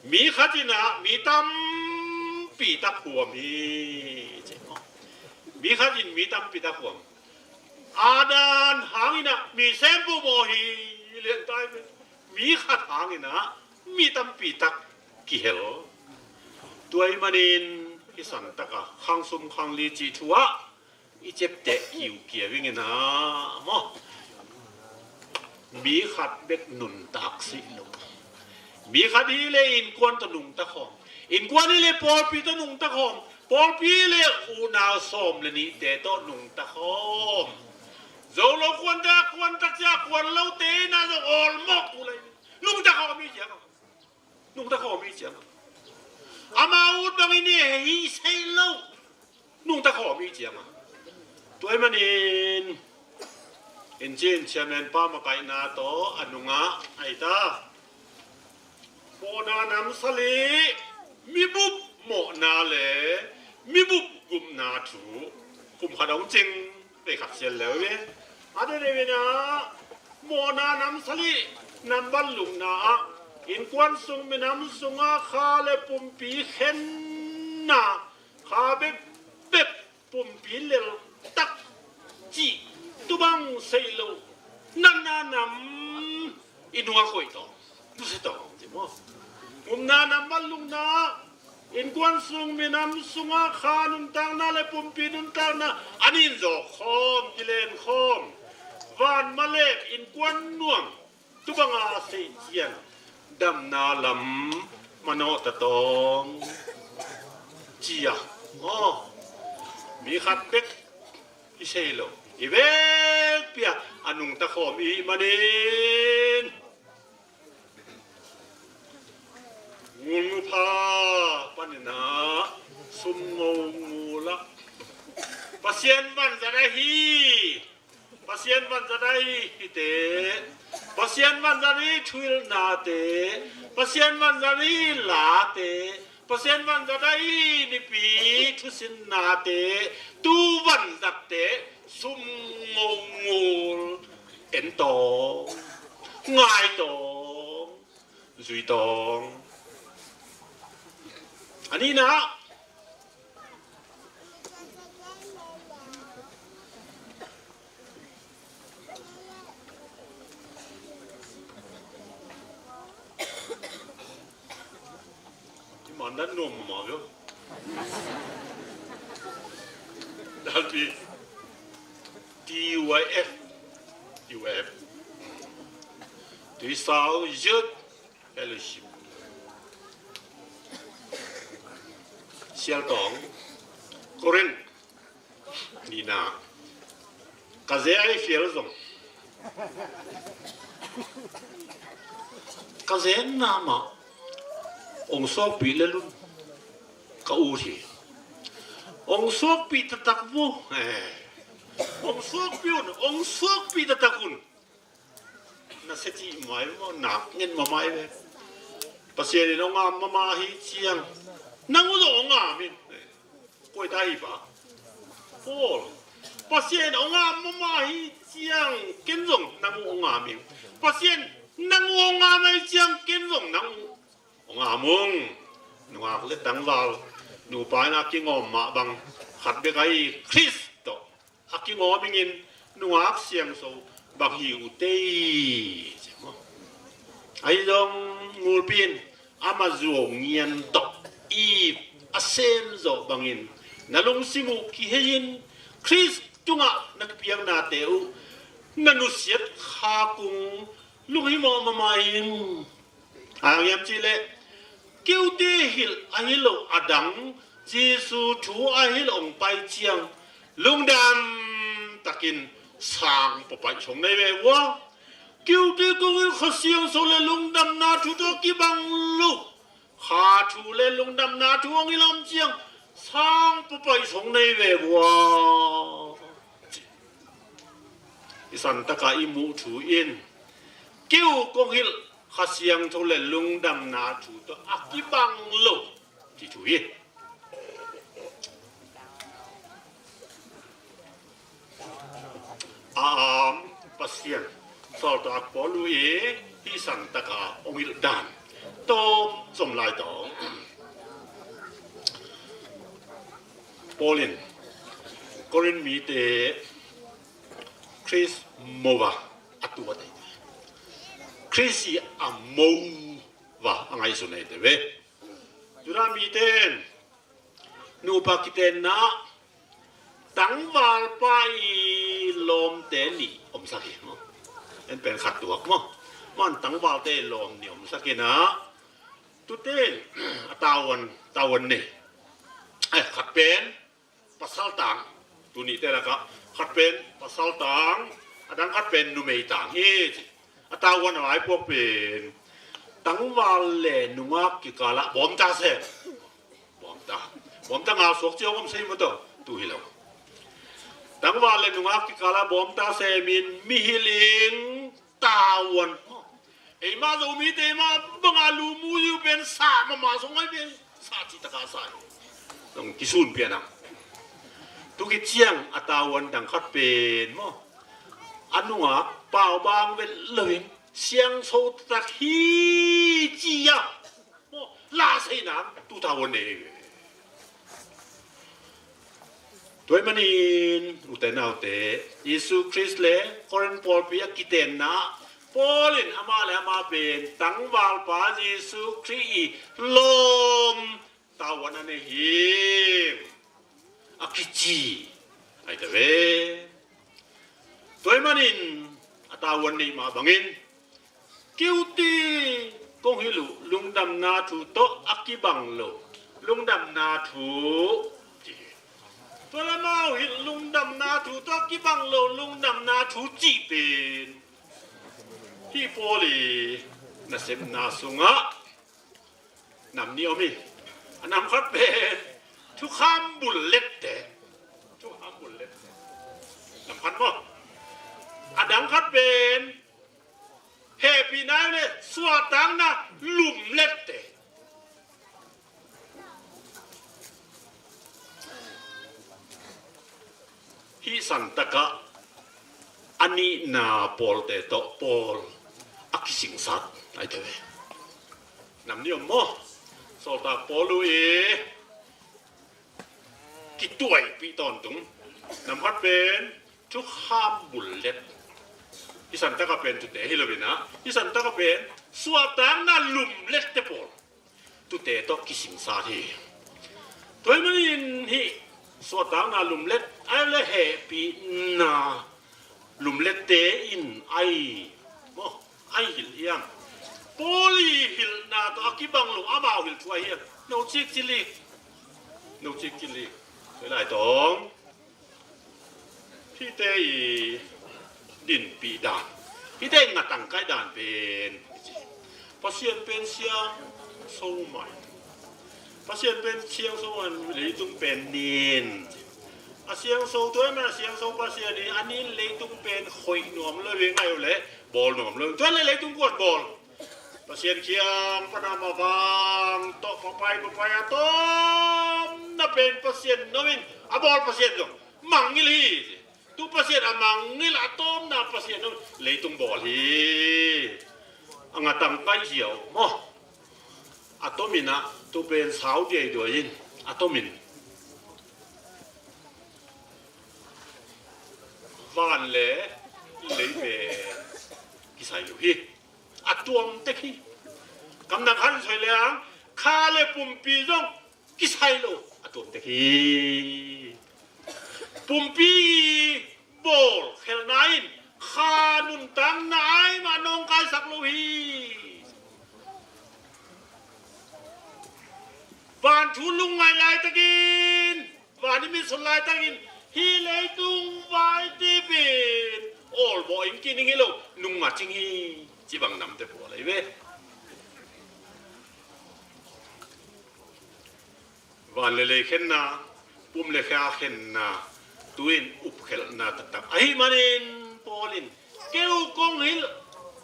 mi khat in ah mi tampi tak huam hi. Mi khat in mi tampi tak huam. Adam hangin ah mi sempu maw hi lian tai ve. Mi khat hangin ah mi tampi tak kihel. Tua ahih manin hih santak a khang sum khang li cih thu ah i ciapteh kiukiau ing in ah maw. Mi khat bek nuntak si lo. Mi khat hi leh innkuan tawh nungta khawm. Innkuan hi leh pawlpi tawh nungta khawm. Pawlpi hi leh unau sawm le nihte tawh nungta khawm. Zo lo kuan tak, kuan tak cia, kuan lote in ah zong awlmawk uh lai. Nungta khawm hi cia. Nungta khawm hi cia. Amau ut bangin hi sei lo. nungta khawm i ciang a. Tua ahih manin in cin chairman pa makaihna tawh a nungah ahi ta. Mawhna nam sali, mibup mawhna le mibup gupna thu kum khat hong cing, vei khat sial leu ve. A dede vena, mawhna nam sali, nam van lukna ah innkuan sung minam sungah kha le pumpi khenna, kha bekbek pumpi lel tak cih tubang sei lo, natna nam i nungah koih tawh, nusia tawh, ci maw? Gupna nam van lukna, innkuan sung minam sungah kha nuntakna le pumpi nuntakna a nin zawk khawm, kilen khawm, van malek innkuan nuam, tubanga sei ciang damna lam manawh ta tawng, ci a. Aw, mi khat bek i sei lo, i vekpi a nungta khawm i hih manin, ngul nupha panin ah sum ngo ngul ah Pasian vanzat ahi, Pasian vanzat ahi hihte, Pasian vanzat ahi thuhilhnate, Pasian vanzat ahi late, Pasian vanzat ahi nipi thusinnate, tu vanzatte sum ngo ngul en tawng, ngai tawng, zui tawng. A nihna, i mandan nuam mah mah ve. Dalpi, T Y F, T Y F, Tuisau Youth Fellowship. Sial tawng, Korin nihna, ka ze a i fial zong, ka ze na mah ong suakpih le lun, ka ut hi. Ong suakpih taktak vo. Eh. Ong suakpih un, ong suakpih taktak un. Na sia cih mai maw, nak ngen mahmah hi ve. Pasian in hong am mahmah hi ciang, nang uh zong hong am in. Koi ta hi pa? Paul. Pasian in hong am mahmah hi ciang ken zong nang uh hong am in. Pasian nang uh hong am hi ciang ken zong nang uh hong am ung. Nungak le tangval, nupa in a kingawm mah bang, khat bek ahi Khrist tawh a kingawm ingin, nungak siangso bang hi uh tei, ci maw? Ahi zong ngulpi in ama zuau ngian tawh i a sem zawh bangin, na lungsim uh kihei in, Khrist tungah na kipiaknate uh na nusiat khak ung. Lunghimawh mahmah in. Hang hiam cihleh, keute hilh ahi lo a dang, Jesu thu a hilh hong pai ciang, lungdam takin sang papaih song nei ve ua. Keute kong hilh Kha Siangtho le lungdamna thu tawh kibang lo, kha thu le lungdamna thu hong hilh om ciang, sang papaih song nei ve ua. I santaka i muh thu in, kei uh kong hilh Kha Siangtho le lungdamna thu tawh a kibang lo, ci thu hi. A am Pasian sawltak Paul uh i hih santaka hong hilh dan tawm zom lai tawh, Paul in Korin mite Khrist mo va a tuat ei te, Khrist i a mo va a ngaihsun ei te ve. Judah mite in nupa kitenna tangvalpa i lawmte nih omsak hi maw? En pen khat tuak maw? Man tangvalte i lawm nih omsak hi na. Tute in a tavuan, tavuan nei. Eh, khat pen pasal tang. Tunihte lakah khat pen pasal tang, a dang khat pen numei tang hi ci. A tavuan a laipuak pen tangval le nungak kikalah bawmta sem. Bawmta. Bawmta ngal suak cia om sei maw taw. tu hi lo. Tangval le nungak kikala bawmta semin mihil in tavuan. Eima Zomite eima banga lumuyu pen sa mama song ai pen sa ci taka sa hi. Zong kisun pianang. Tukiciang a tavuan dang khat pen maw, a nungak paubang vet loin siangso tak hi ci-a maw, la seinak tu tavuan nei. Tua ahih manin ute naute, Jesu Khrist le Korin pawlpi a kitenna Paul in amah le amah pen tangvalpa Jesu Khrist i lawm tavuan a nei hi a kici ai ta ve. Tua ahih manin a tavuan neih mah bangin kiuti kong hilh uh lungdamna thu tawh a kibang lo lungdamna thu ci hi. Tua lamau hilh lungdamna thu tawh a kibang lo lungdamna thu cih pen hih Paul i nasepna sungah nam nih om hi. A nam khat pen thukham bullette. Thukham bullette. Nam khat maw? A dang khat pen hehpihna le suahtakna lumlette. Hih santakah a nihna pawlte tawh Paul a kisingsat ai te ve. Nam nih om maw? Sawltak Paul uh i kituaipih tawntung. Nam khat pen thukham bullet. Hih santakah pen tute hi lo inah, hih santakah pen suahtakna lumlette pawl tute tawh kisingsat hi. Tua ahih manin hih suahtakna lumlet ai le hehpihna lumlette in ai maw, ai hilh hiam? Paul i hilhna tawh a kibang lo amau hilh thu ai hiam? No cik cili. No cik cili. Tua lai tawng hihte i dinpih dan, hihte i ngatangkai dan pen Pasian pen siangso mai. Pasian pen siangso mai, leitung pen nin. A siangso tua ahih manin a siangso Pasian i a nin leitung pen khoih nuam lo ve ngai uh le bawl nuam lo. Tua le leitung kuat bawl. Pasian kiang pana mavang tawh papai papai a tawmna pen Pasian nomin a bawl Pasian zong mangngilh hi. Tu Pasian a mangngilh a tawmna Pasian nomin leitung bawl hi. A ngatangkai ziau maw? A tomin ah tu pen sau diaiduai in a tomin van le lei pen kisai lo hi. A tuam tek hi. Kamnak han soi le ang kha le pumpi zong kisai lo a tuam tek hi. Pumpi bawl khelhna in kha nuntakna ai mah nawngkaisak lo hi. Van thu lungngai laitakin van i mit sut laitakin hih leitung vai tipin awlbawh in kining hi lo, nung ngacing hi. Cibang namte pawl ahi ve. Van le lei khenna, pum le kha khenna, tu-in upkhelhna taktak ahih manin Paul in keu kong hilh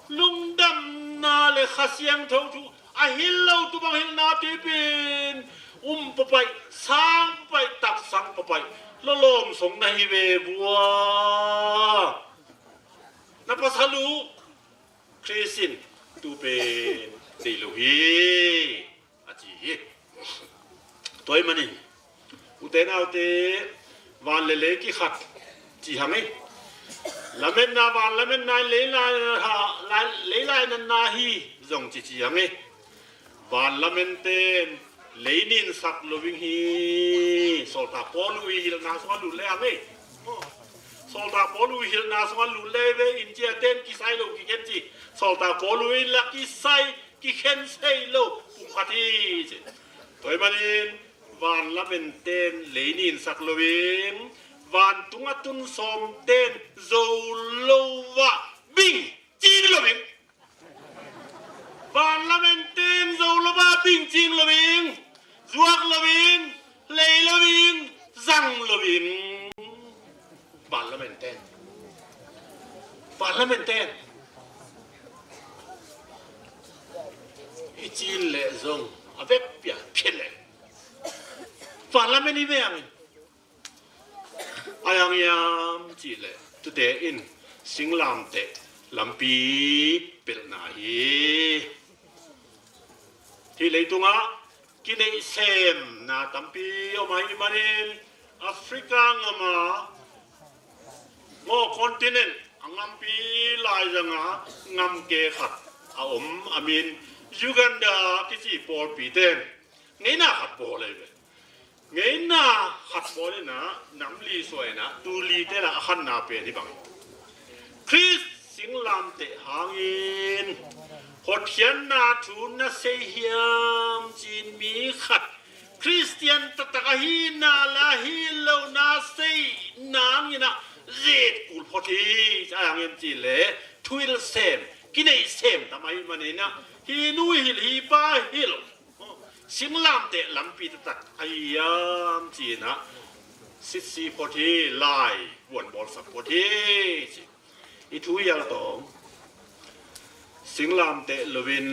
lungdamna le Kha Siangtho thu a hilh lo tu bang hilhna tipin um papaih, sang papaih, taksang papaih, lawlawm song na hi ve vua. Na pasal uh Khrist in tu pen deih lo hi a ci hi. Tua ahih manin ute naute, van le lei kikhat ci hang hi. Lametna, van lametna in lei lai, lei lainatna hi zong ci ci hang hi. Van lamenten lei ninsak lo ing hi. Sawltak Paul uh i hilhna sungah lut le hang hi. Sawltak Paul uh i hilhna sungah lut le ve in ciaten kisai lo kikhen ci. Sawltak Paul uh in la kisai kikhen sei lo pumkhat hi ci. Tua ahih manin van lamenten lei ninsak lo ing, vantung a tun sawmten zo lo ah bing cing lo ing. Van lamenten zo lo ah bing cing lo ing, zuak lo ing, lei lo ing, zang loin, parliament ten, parliament ten i cin leh zong a vekpi-a pia leh parliament i veng in, a yang hiam cih leh tute in singlamteh lampi pelhna hi. Hih leitungah kineihsemna tampi om ahih manin Africa ngam a, maw, continent a ngampi laizang a ngamke khat a om, a min Uganda kici pawlpi ten ngeina khat bawl ahi ve. Ngeina khat bawl in ah, nam li suah in ah, tu li te lah a khanna pen hi bang, Khrist singlamteh hangin hotkhiatna thu na sei hiam ci-in mi khat Khristian taktak ahihna leh ahi lohna sei nang in ah zet kul phot hi. A hang hiam cih leh thuhilh sem, kineih sem tam ahih manin ah, hi nu hilh, hi pa hilh, singlamteh lampi taktak ahi hiam ci-in ah sitsi phot hi, lai vuan bawlsak phot hi ci. I thu hial tawng, singlamteh loin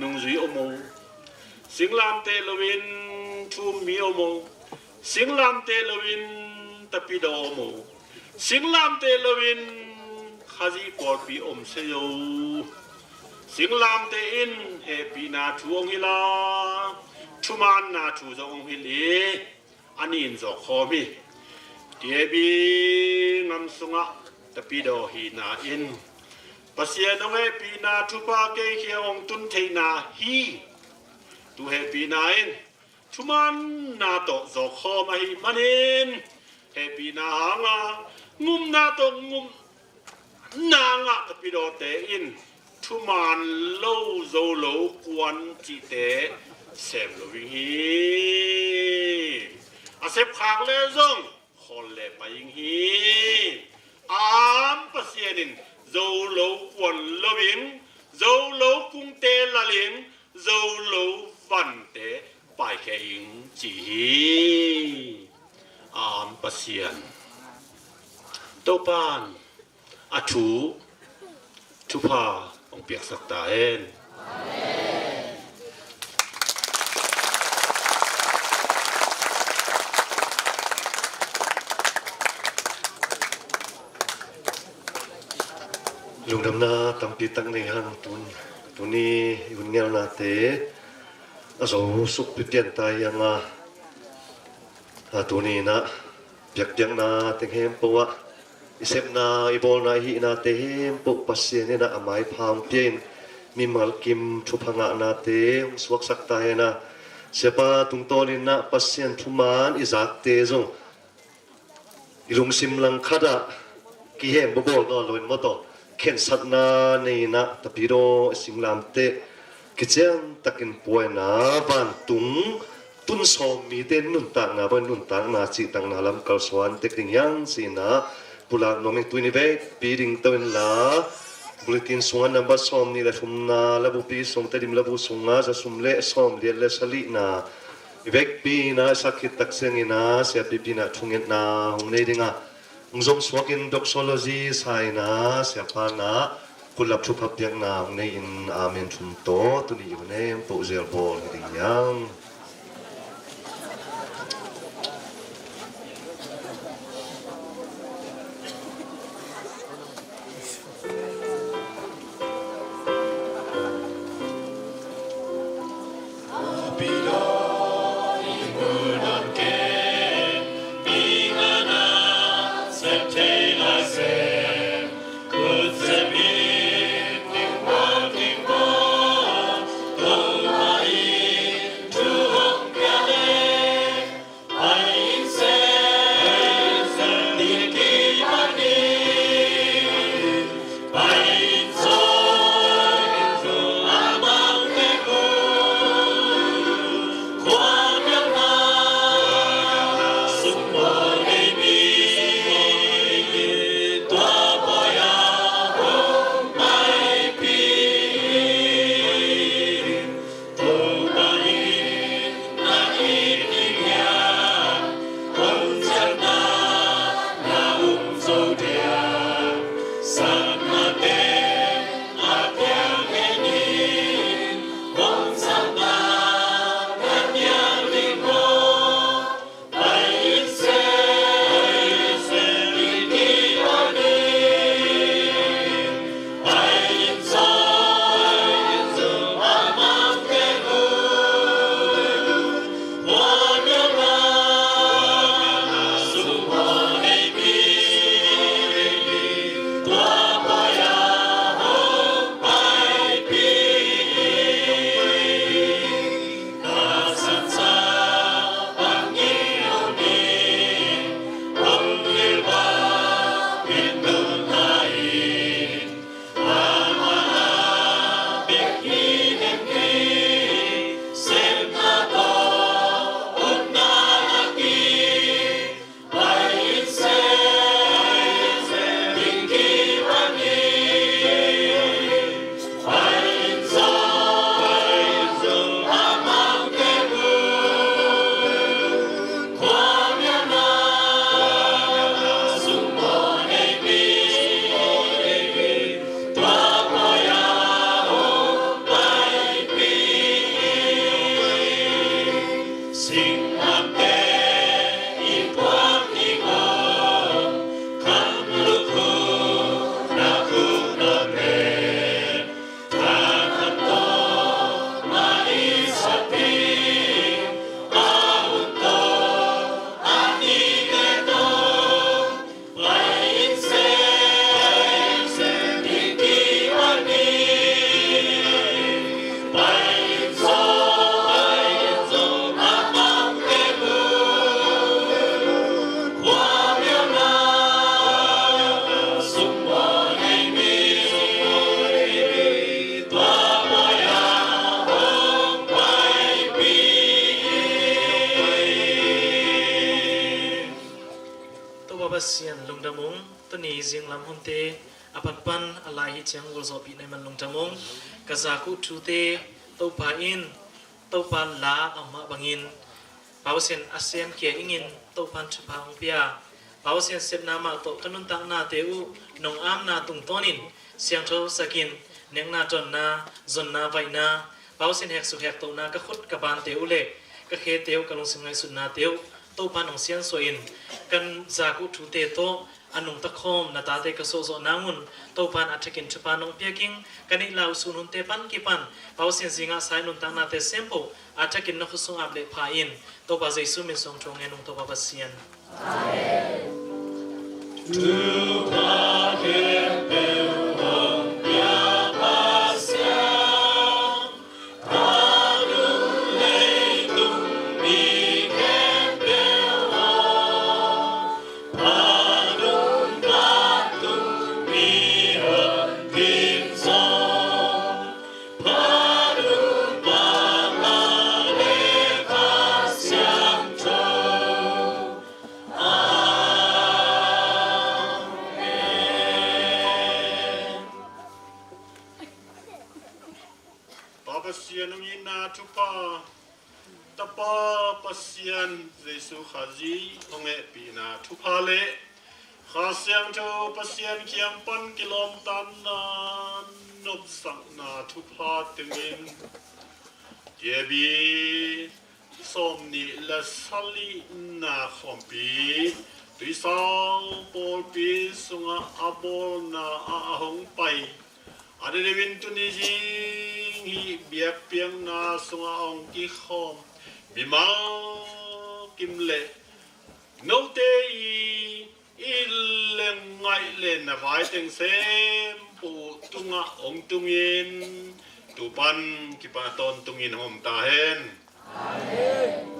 nungzui om o, singlamteh loin thu-um mi om o, singlamteh loin tapidaw om o, singlamteh loin Khazih pawlpi om se zo. Singlamteh in hehpihna thu hong hilh a, thumaanna thu zong hong hilh hi. A nih in zawhkhawm hi. T A B ngam sungah tapidaw hihna in Pasian hong hehpihna thupha kei kiang hong tun theihna hi. Tu hehpihna in thumaanna tawh zawhkhawm ahih manin, hehpihna hanga ngumna tawh ngumna ngah tapidawte in thumaan lo, zo lo kuan cihte sem lo ing hi. A sepkhak leh zong khawl leh pai ing hi. A am Pasian in zo lo kuan loin, zo lo kungte lalin, zo lo vante paikhia ing ci hi. A am Pasian Topa'n a thu thupha hong piaksak ta hen. Lungdamna tampi tak nei hang tun, tuni i hun ngelnate a zo suk pipian ta hi hang a, a tuni in ah biakpiakna teng hempo ah, i sepna, i bawlna, i hihnate hempo Pasian in ah a maipha hong pia in, mimal kim thupha ngahnate hong suaksak ta hen a, siapa tungtawn in ah Pasian thumaan i zakte zong i lungsim langkhat ah kihem bawlbawl nawn loin maw taw, khensatna nei in ah tapidaw i singlamteh kician takin pua in ah vantung tun sawm mite nuntakna bawin, nuntakna cihtakna lam kalsuan tek ding hi hang ci-in ah pulak nuam ing. Tuni vekpi ding to inla, bulletin sungah nambat sawm nih le thumna, labupi sung, Tedim labu sungah za sum le sawm liat le sa lihna i vekpi in ah sak khit tak ciangin ah siapipi in ah thungetna hong nei ding a, hong zom suakin doxology sa in ah siapa in ah kullap thupha piakna hong nei in, amen thum tawh tuni i hun hempo zel bawl hi ding hi hang. Topa Pasian lungdam ung. Tuni zinglam hunte a panpan a lai hi ciang gualzawhpih na hih man lungdam ung. Ka zak uh thute Topa in, Topa la a om mah bangin, Pasian a sem kia ingin Topan thupha hong pia. Pasian sepna mah tawh ka nuntaknate uh nong amna tungtawnin siangtho sakin, nekna tonna, zonna vaihna, Pasian heksuk hektohna ka khut ka bante uh le ka khete uh, ka lungsim ngaihsutnate uh Topa nong siansuah in, kan zak uh thute tawh a nungta khawm na tate ka sawhzawh nangun Topan a thakin thupha nong piaking. Ka neih lau sun hunte pan kipan Pasian zingah sai nuntaknate sempoh a thakin na khut sung ap le pha in. Topa Jesu min suang thu ngen ung Topa Pasian. Amen. Thupha khempeuh hong pia Pasian, a lung leitung mi khempeuh aw, a lung vantung mi hong kim zong, a lung papa le Kha Siangtho. Amen. Pa Pasian hong itna thupha, Tapa Pasian Jesu Khazih hong hehpihna thupha le Kha Siangtho Pasian kiang pan kilawmtanna nopsakna thupha tengin, K B sawmnih le sagihna khawmpi Tuisau pawlpi sungah a bawlna ah a hong pai, a deuhdeuhin tuni zing hih biakpiakna sungah a hong kikhawm mimal kim le note i it le ngaih le na vai teng sempoh tungah hong tungin, tu pan kipan tawntungin hong om ta hen. Amen.